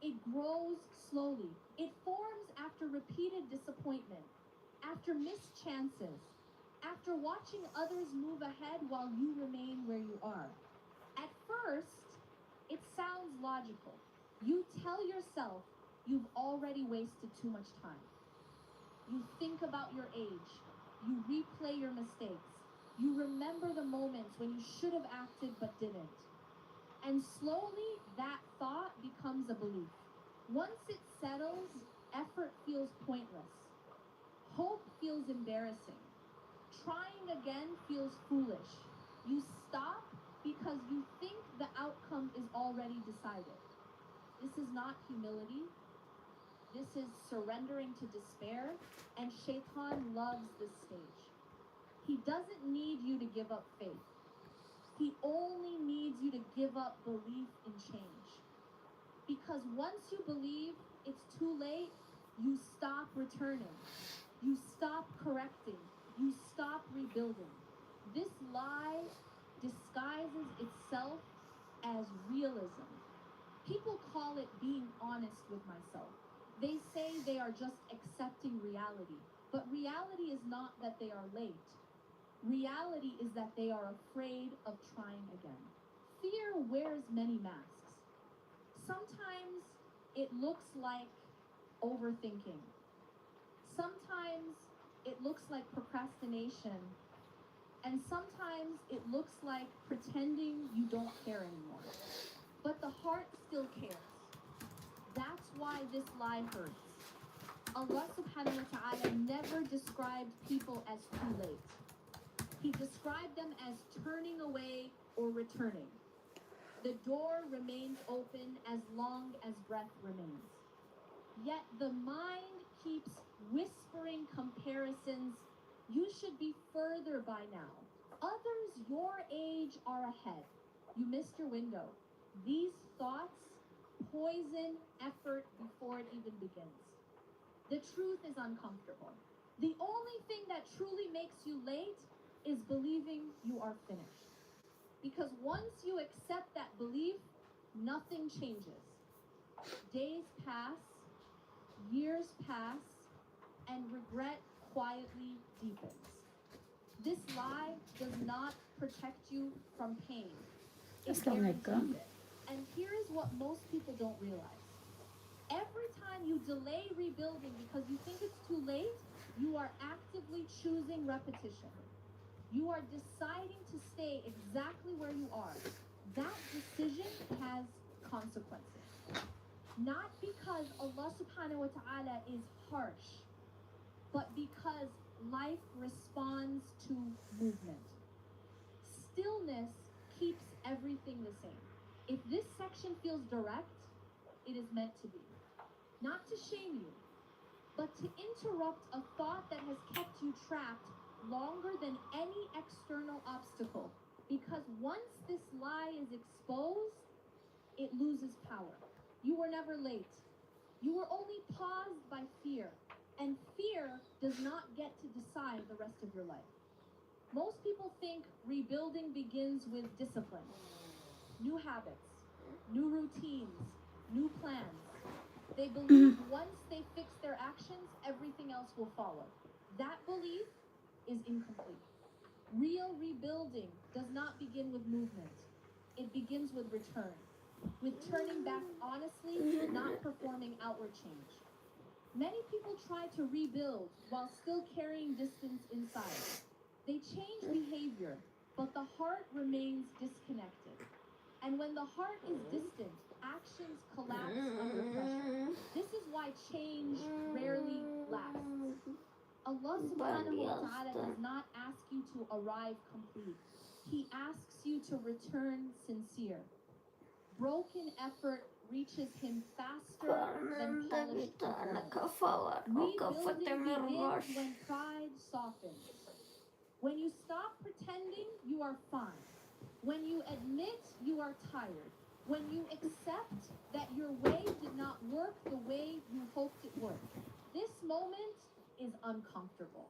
It grows slowly. It forms after repeated disappointment, after missed chances, after watching others move ahead while you remain where you are. At first, it sounds Logical. You tell yourself you've already wasted too much time. You think about your age. You replay your mistakes. You remember the moments when you should have acted but didn't. And slowly, that thought becomes a belief. Once it settles, effort feels pointless. Hope feels embarrassing. Trying again feels foolish. You stop because you think the outcome is already decided. This is not humility. This is surrendering to despair, and Shaitan loves this stage. He doesn't need you to give up faith. He only needs you to give up belief in change. Because once you believe it's too late, you stop returning. You stop correcting. You stop rebuilding. This lie disguises itself as realism. People call it being honest with myself. They say they are just accepting reality. But reality is not that they are late. Reality is that they are afraid of trying again. Fear wears many masks. Sometimes it looks like overthinking. Sometimes it looks like procrastination. And sometimes it looks like pretending you don't care anymore. But the heart still cares. That's why this lie hurts. Allah subhanahu wa ta'ala never described people as too late. He described them as turning away or returning. The door remains open as long as breath remains. Yet the mind keeps whispering comparisons. You should be further by now. Others your age are ahead. You missed your window. These thoughts poison effort before it even begins. The truth is uncomfortable. The only thing that truly makes you late is believing you are finished. Because once you accept that belief, nothing changes. Days pass, years pass, and regret quietly deepens. This lie does not protect you from pain. It Assalamu guarantees alaikum. It. And here is what most people don't realize. Every time you delay rebuilding because you think it's too late, you are actively choosing repetition. You are deciding to stay exactly where you are. That decision has consequences. Not because Allah subhanahu wa ta'ala is harsh, but because life responds to movement. Stillness keeps everything the same. If this section feels direct, it is meant to be. Not to shame you, but to interrupt a thought that has kept you trapped longer than any external obstacle. Because once this lie is exposed, it loses power. You were never late. You were only paused by fear, and fear does not get to decide the rest of your life. Most people think rebuilding begins with discipline, new habits, new routines, new plans. They believe once they fix their actions, everything else will follow. That belief is incomplete. Real rebuilding does not begin with movement. It begins with return, with turning back honestly, not performing outward change. Many people try to rebuild while still carrying distance inside. They change behavior, but the heart remains disconnected. And when the heart is distant, actions collapse under pressure. This is why change rarely lasts. Allah subhanahu wa ta'ala does not ask you to arrive complete. He asks you to return sincere. Broken effort reaches him faster than Karnında bir polished tane performance. Kafa var. O kafa Rebuilding demir var. Begins when pride softens. When you stop pretending you are fine. When you admit you are tired. When you accept that your way did not work the way you hoped it would. This moment is uncomfortable.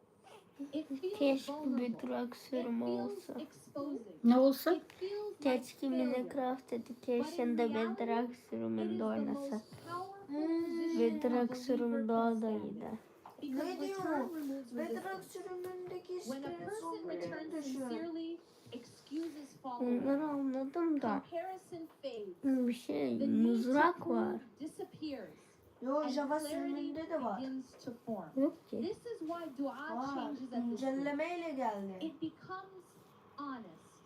It feels Keşke vulnerable. bir drag It sürümü feels olsa. Exposing. Ne olsun? It feels like Keşke failure. Minecraft Education'da bir drag It sürümünde is the oynasak. most powerful position Bir a drag believer sürümü can daha da stand in. iyiydi. Because Ne diyor? return removes Ve drag resistance. sürümündeki When a işte person sorguya returns düşüyor. Sincerely, excuses follow. Onları anladım da. Comparison fades. Bir şey, The need to mızrak prove var. Disappears Yo, and Java clarity sürümünde de var. Begins to form. Yok ki. This is why dua Var. Changes at this stage. Güncellemeyle geldi. It becomes honest,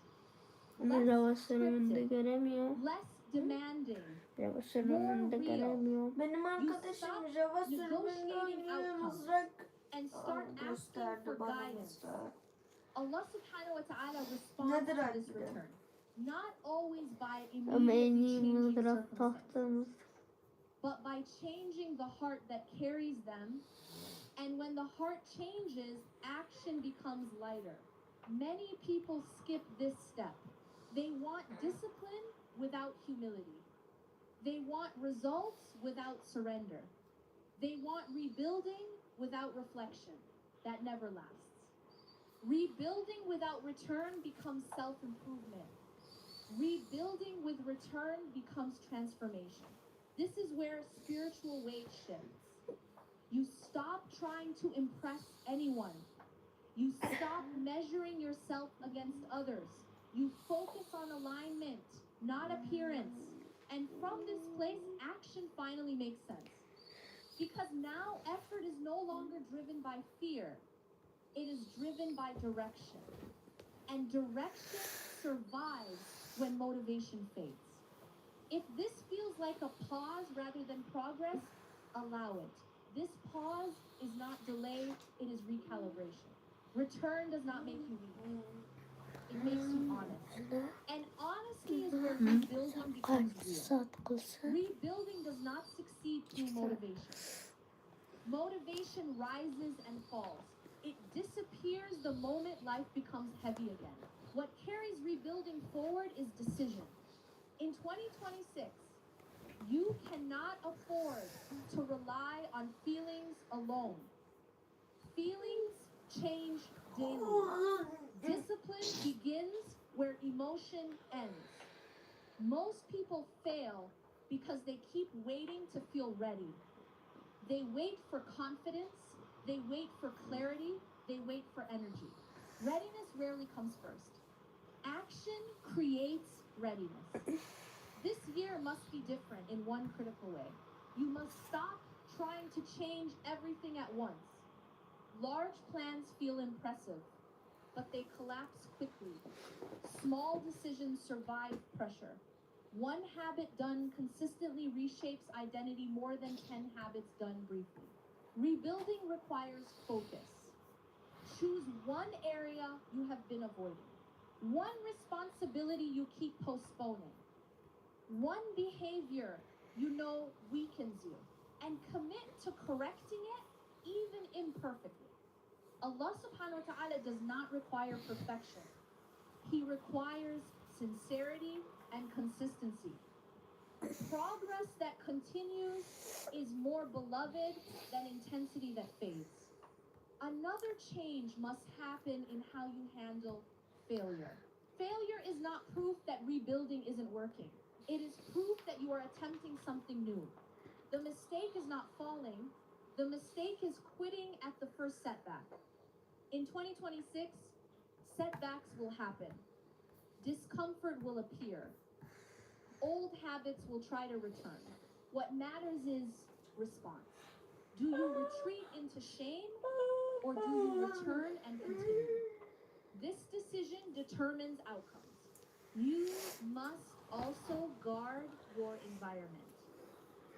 Ama less Java sürümünde scripted, göremiyorum. Less demanding. Java sürümünde More real. Göremiyorum. Benim arkadaşım Java sürümünde Negotiating oynuyor, outcomes. Mızrak And start asking gösterdi for bana guidance. mızrağı. Allah subhanahu wa ta'ala responds Nedir to this acaba? Return. Not always by Ama en immediately iyi changing mızrak circumstances, tahtamız. But by changing the heart that carries them. And when the heart changes, action becomes lighter. Many people skip this step. They want discipline without humility. They want results without surrender. They want rebuilding without reflection. That never lasts. Rebuilding without return becomes self improvement. Rebuilding with return becomes transformation. This is where spiritual weight shifts. You stop trying to impress anyone. You stop measuring yourself against others. You focus on alignment, not appearance. And from this place, action finally makes sense. Because now effort is no longer driven by fear, it is driven by direction. And direction survives when motivation fades. If this feels like a pause rather than progress, allow it. This pause is not delay, it is recalibration. Return does not make you weak, it makes you honest. And honesty is where rebuilding becomes real. Rebuilding does not succeed through motivation. Motivation rises and falls. It disappears the moment life becomes heavy again. What carries rebuilding forward is decision. In twenty twenty-six, you cannot afford to rely on feelings alone. Feelings change daily. Discipline begins where emotion ends. Most people fail because they keep waiting to feel ready. They wait for confidence, they wait for clarity, they wait for energy. Readiness rarely comes first. Action creates readiness. This year must be different in one critical way. You must stop trying to change everything at once. Large plans feel impressive, but they collapse quickly. Small decisions survive pressure. One habit done consistently reshapes identity more than ten habits done briefly. Rebuilding requires focus. Choose one area you have been avoiding, one responsibility you keep postponing, one behavior you know weakens you, and commit to correcting it, even imperfectly. Allah subhanahu wa ta'ala does not require perfection. He requires sincerity and consistency. Progress that continues is more beloved than intensity that fades. Another change must happen in how you handle failure. Failure is not proof that rebuilding isn't working. It is proof that you are attempting something new. The mistake is not falling. The mistake is quitting at the first setback. In twenty twenty-six, setbacks will happen. Discomfort will appear. Old habits will try to return. What matters is response. Do you retreat into shame, or do you return and continue? This decision determines outcomes. You must also guard your environment.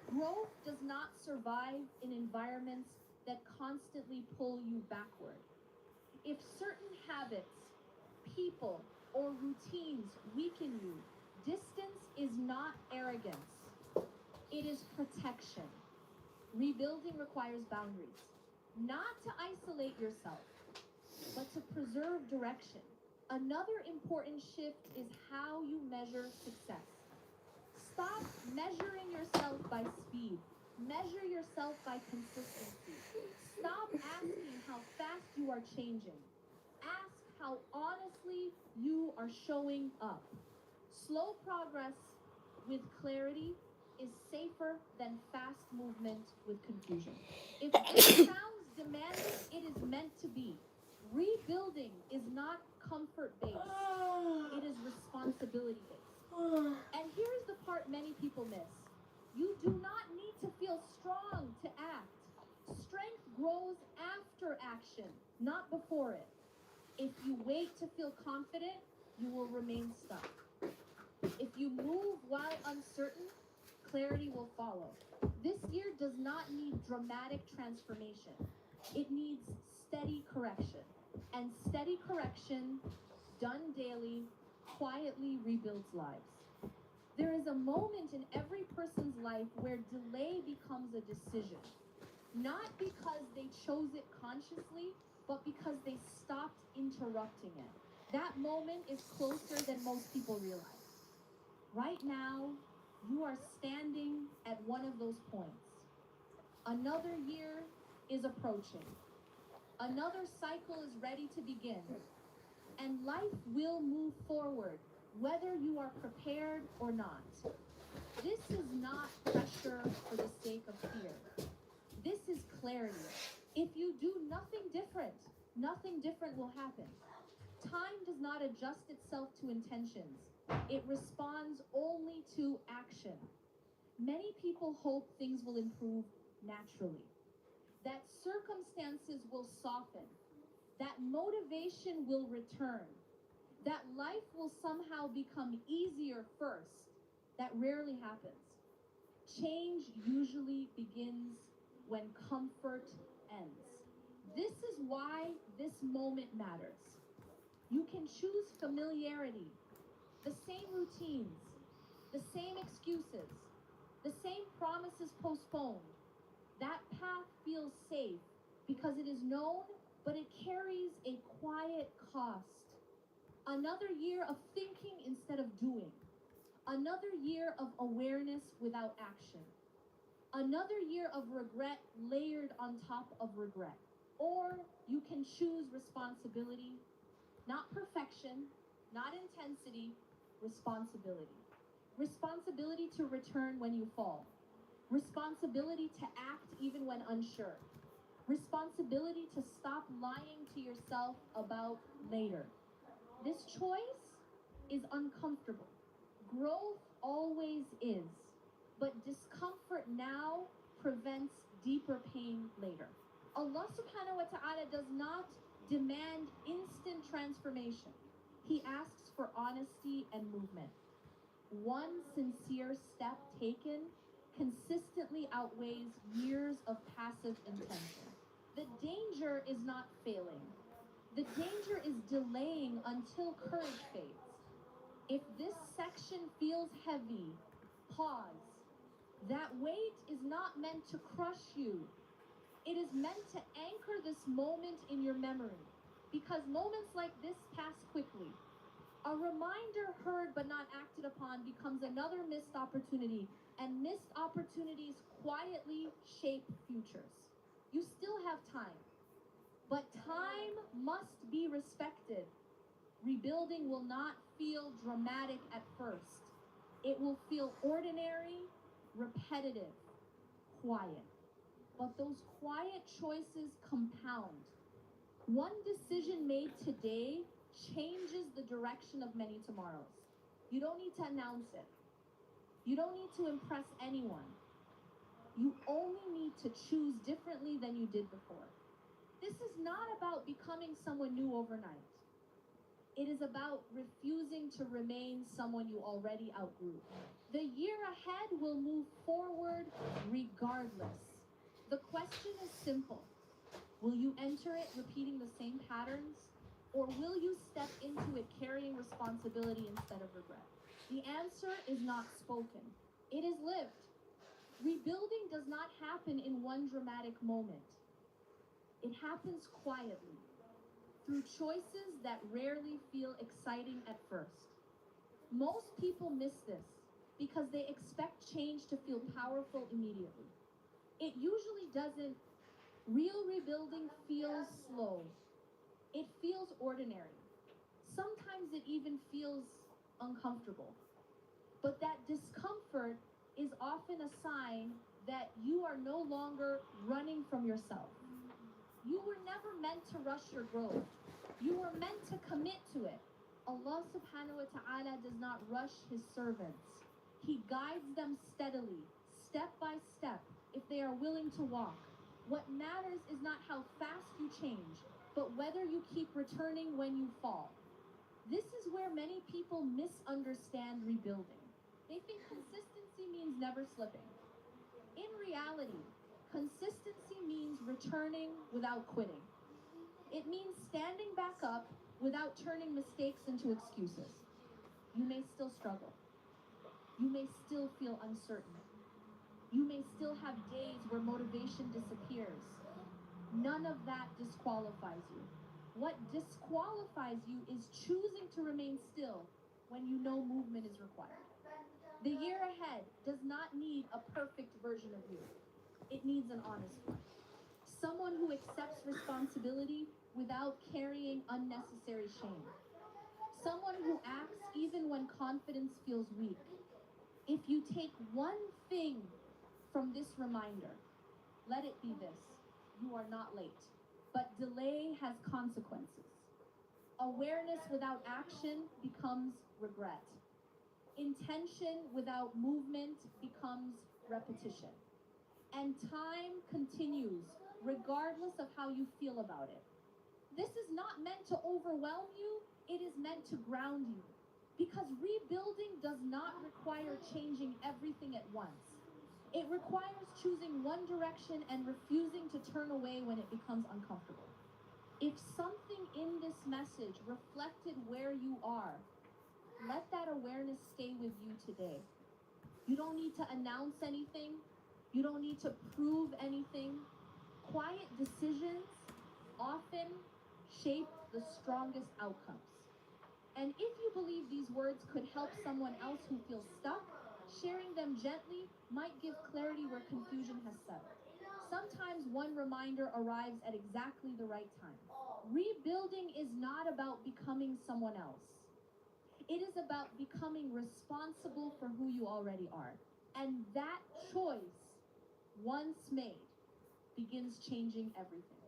Growth does not survive in environments that constantly pull you backward. If certain habits, people, or routines weaken you, distance is not arrogance, it is protection. Rebuilding requires boundaries. Not to isolate yourself, but to preserve direction. Another important shift is how you measure success. Stop measuring yourself by speed. Measure yourself by consistency. Stop asking how fast you are changing. Ask how honestly you are showing up. Slow progress with clarity is safer than fast movement with confusion. If this sounds demanding, it is meant to be. Rebuilding is not comfort based, it is responsibility based. And here's the part people miss. You do not need to feel strong to act. Strength grows after action, not before it. If you wait to feel confident, you will remain stuck. If you move while uncertain, clarity will follow. This year does not need dramatic transformation. It needs steady correction. And steady correction, done daily, quietly rebuilds lives. There is a moment in every person's life where delay becomes a decision. Not because they chose it consciously, but because they stopped interrupting it. That moment is closer than most people realize. Right now, you are standing at one of those points. Another year is approaching. Another cycle is ready to begin. And life will move forward, whether you are prepared or not. This is not pressure for the sake of fear. This is clarity. If you do nothing different, nothing different will happen. Time does not adjust itself to intentions. It responds only to action. Many people hope things will improve naturally, that circumstances will soften, that motivation will return, that life will somehow become easier first. That rarely happens. Change usually begins when comfort ends. This is why this moment matters. You can choose familiarity, the same routines, the same excuses, the same promises postponed. That path feels safe because it is known, but it carries a quiet cost. Another year of thinking instead of doing. Another year of awareness without action. Another year of regret layered on top of regret. Or you can choose responsibility, not perfection, not intensity, responsibility. Responsibility to return when you fall. Responsibility to act even when unsure. Responsibility to stop lying to yourself about later. This choice is uncomfortable. Growth always is, but discomfort now prevents deeper pain later. Allah subhanahu wa ta'ala does not demand instant transformation. He asks for honesty and movement. One sincere step taken consistently outweighs years of passive intention. The danger is not failing. The danger is delaying until courage fades. If this section feels heavy, pause. That weight is not meant to crush you. It is meant to anchor this moment in your memory, because moments like this pass quickly. A reminder heard but not acted upon becomes another missed opportunity, and missed opportunities quietly shape futures. You still have time, but time must be respected. Rebuilding will not feel dramatic at first. It will feel ordinary, repetitive, quiet. But those quiet choices compound. One decision made today changes the direction of many tomorrows. You don't need to announce it. You don't need to impress anyone. You only need to choose differently than you did before. This is not about becoming someone new overnight. It is about refusing to remain someone you already outgrew. The year ahead will move forward regardless. The question is simple. Will you enter it repeating the same patterns? Or will you step into it carrying responsibility instead of regret? The answer is not spoken. It is lived. Rebuilding does not happen in one dramatic moment. It happens quietly, through choices that rarely feel exciting at first. Most people miss this because they expect change to feel powerful immediately. It usually doesn't. Real rebuilding feels slow. It feels ordinary. Sometimes it even feels uncomfortable. But that discomfort is often a sign that you are no longer running from yourself. You were never meant to rush your growth. You were meant to commit to it. Allah subhanahu wa ta'ala does not rush his servants. He guides them steadily, step by step, if they are willing to walk. What matters is not how fast you change, but whether you keep returning when you fall. This is where many people misunderstand rebuilding. They think consistency means never slipping. In reality, consistency means returning without quitting. It means standing back up without turning mistakes into excuses. You may still struggle. You may still feel uncertain. You may still have days where motivation disappears. None of that disqualifies you. What disqualifies you is choosing to remain still when you know movement is required. The year ahead does not need a perfect version of you. It needs an honest one. Someone who accepts responsibility without carrying unnecessary shame. Someone who acts even when confidence feels weak. If you take one thing from this reminder, let it be this: you are not late, but delay has consequences. Awareness without action becomes regret. Intention without movement becomes repetition. And time continues regardless of how you feel about it. This is not meant to overwhelm you, it is meant to ground you. Because rebuilding does not require changing everything at once. It requires choosing one direction and refusing to turn away when it becomes uncomfortable. If something in this message reflected where you are, let that awareness stay with you today. You don't need to announce anything. You don't need to prove anything. Quiet decisions often shape the strongest outcomes. And if you believe these words could help someone else who feels stuck, sharing them gently might give clarity where confusion has settled. Sometimes one reminder arrives at exactly the right time. Rebuilding is not about becoming someone else. It is about becoming responsible for who you already are. And that choice, once made, begins changing everything.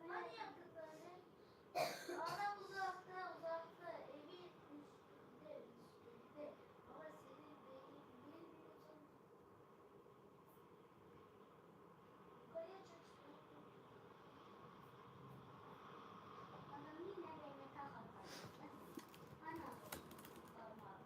Hani yaptıkları? Adam uzakta, uzakta, evi üstünde, üstünde. Ama senin beynin bilmiyorsun. Yukarıya çık. Adamın nereye takalım? Ana. Tamam.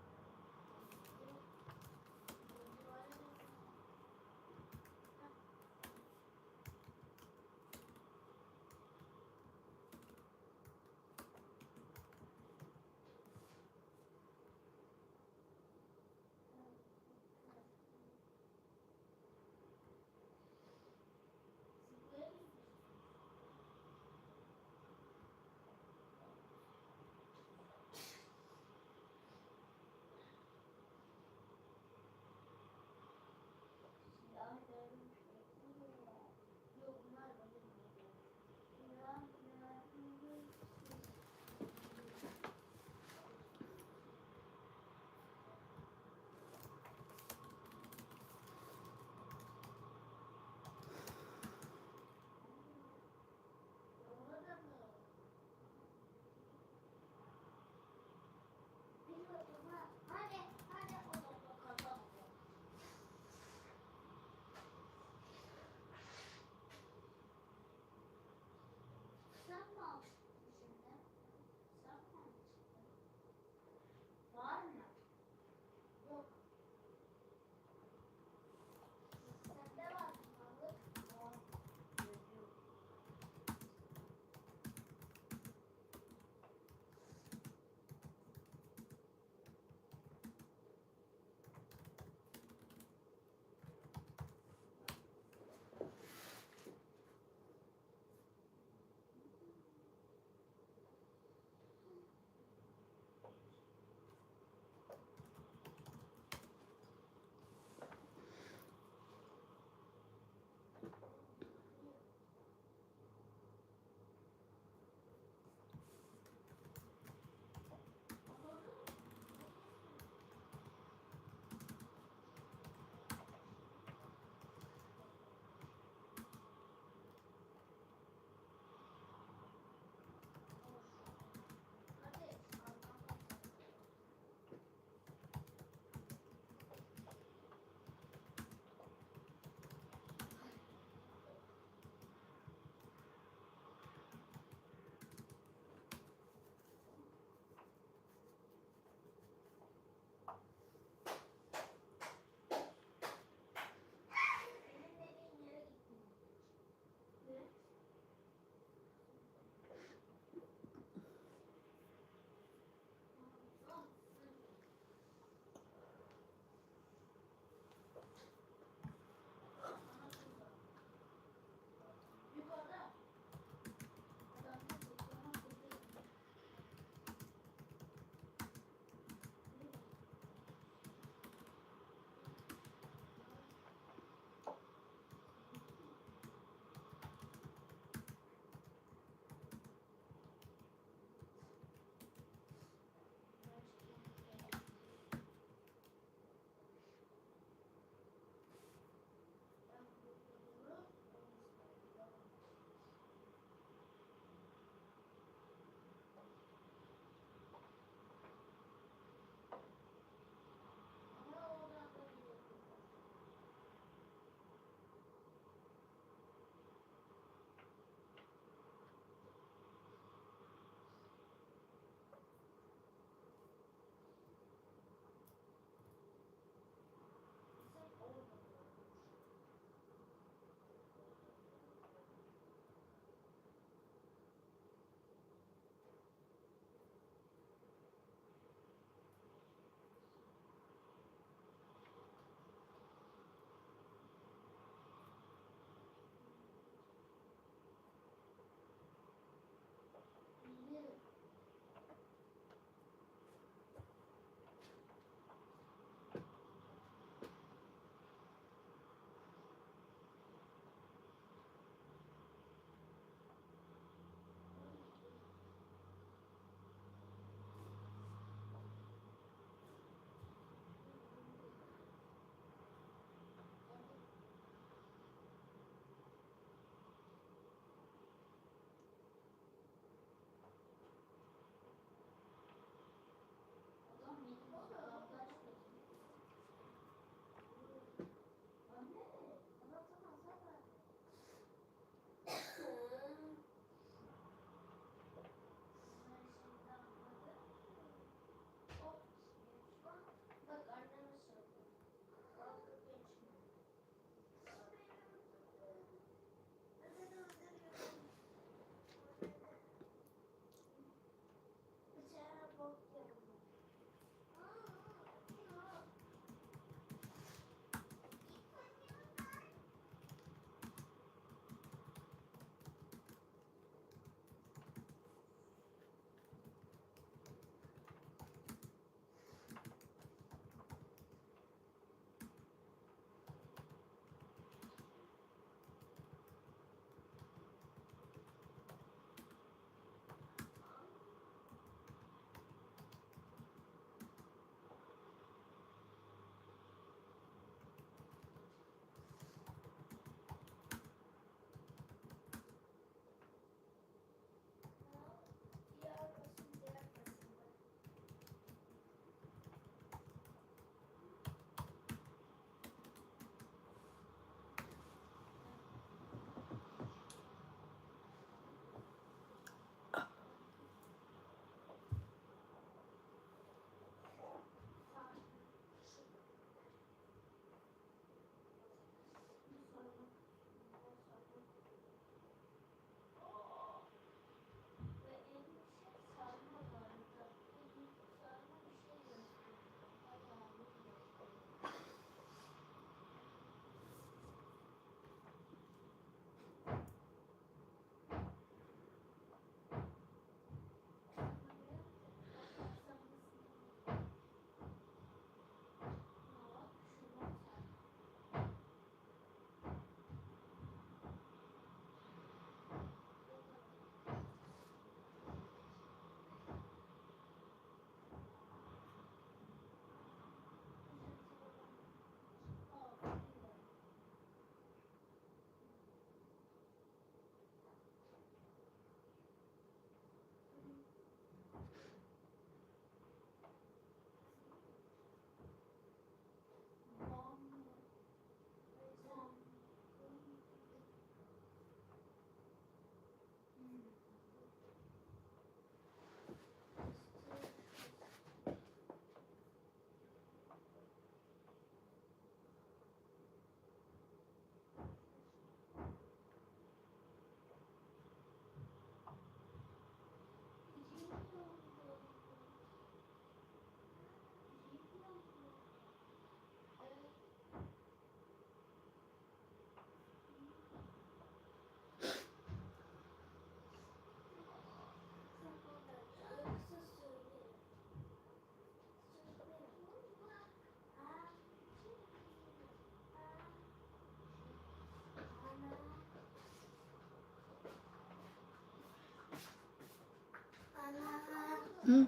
ھىم.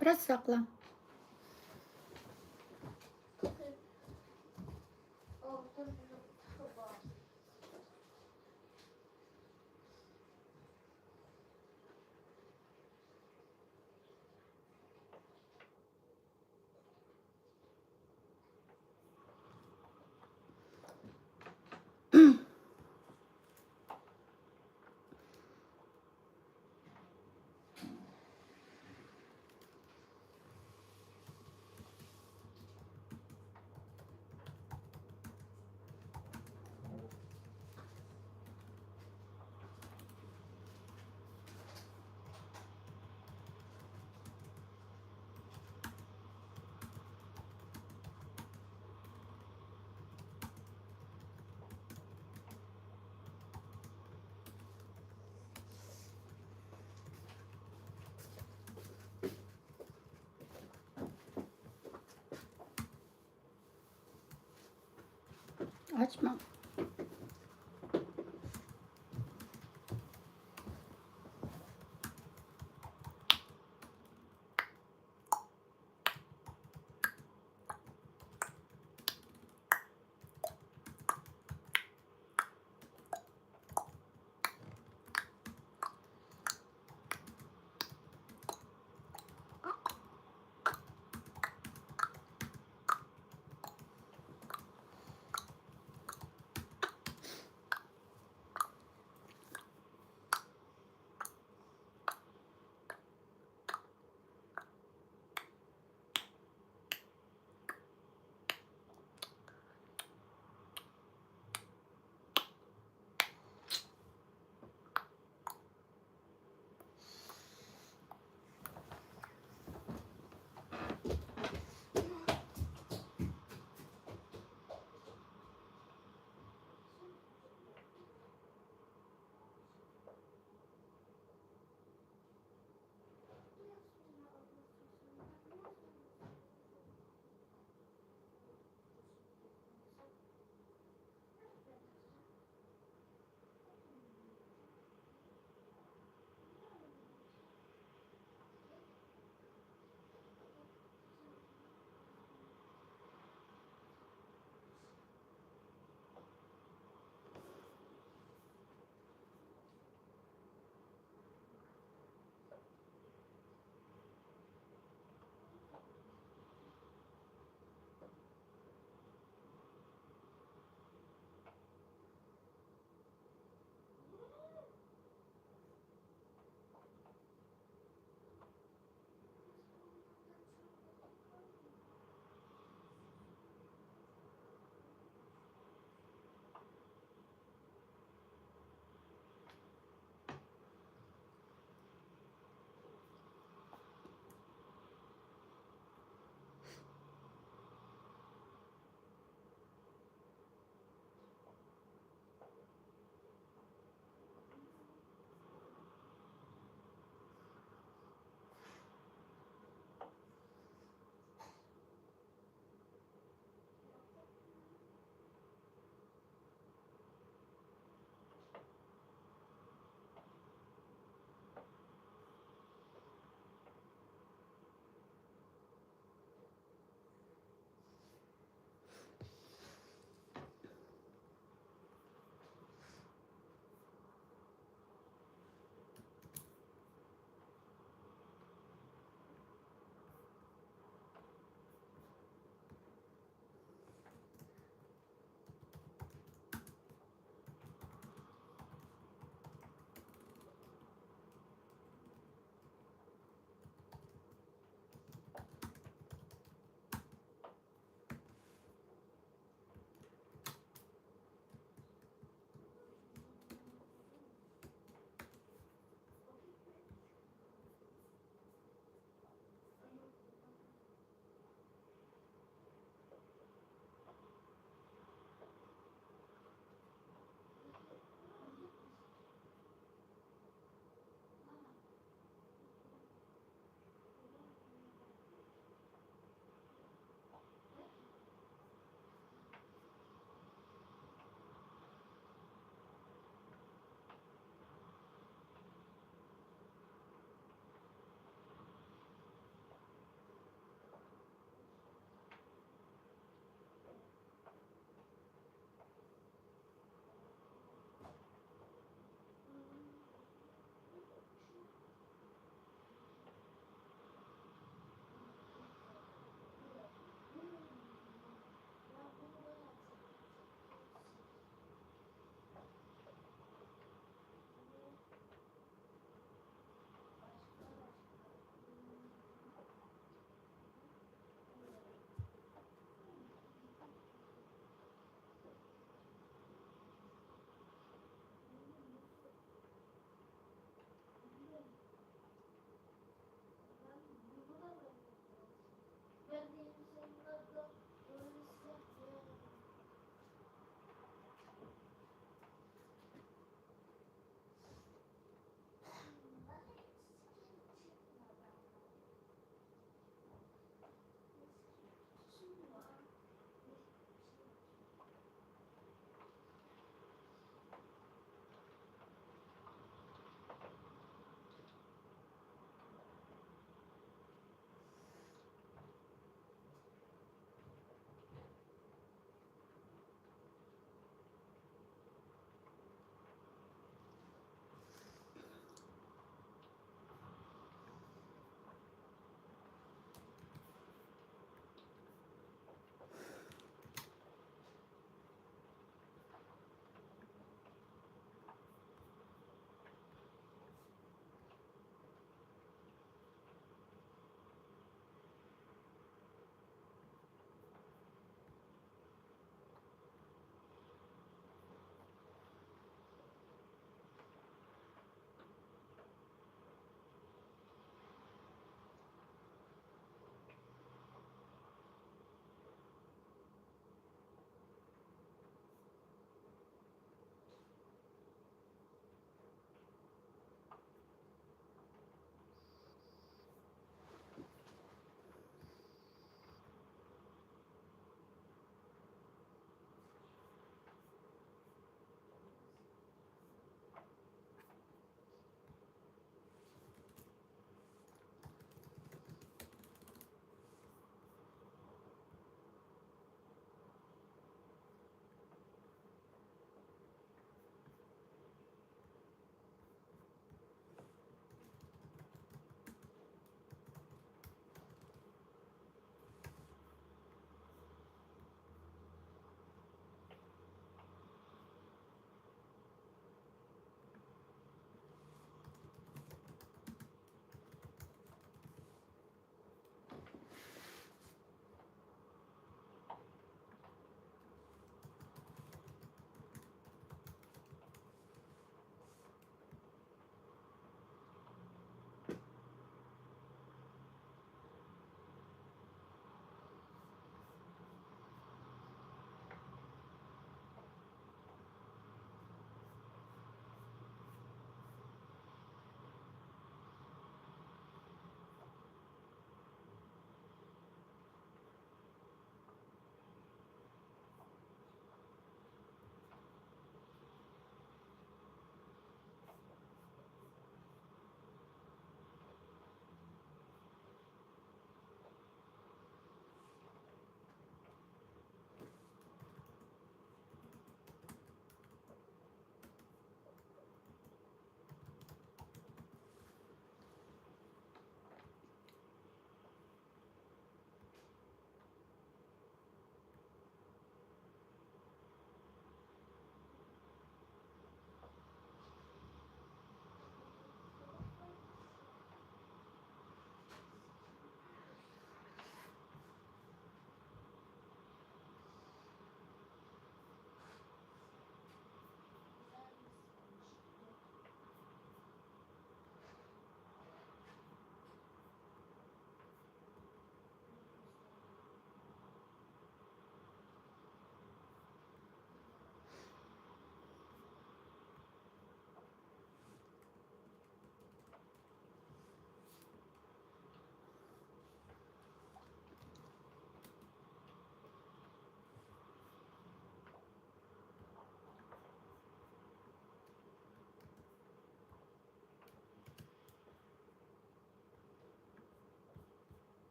بىراز ساقلاڭ. ئاچماڭ.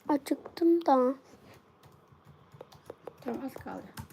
ئاچىقتىم دا. Tamam, az kaldı.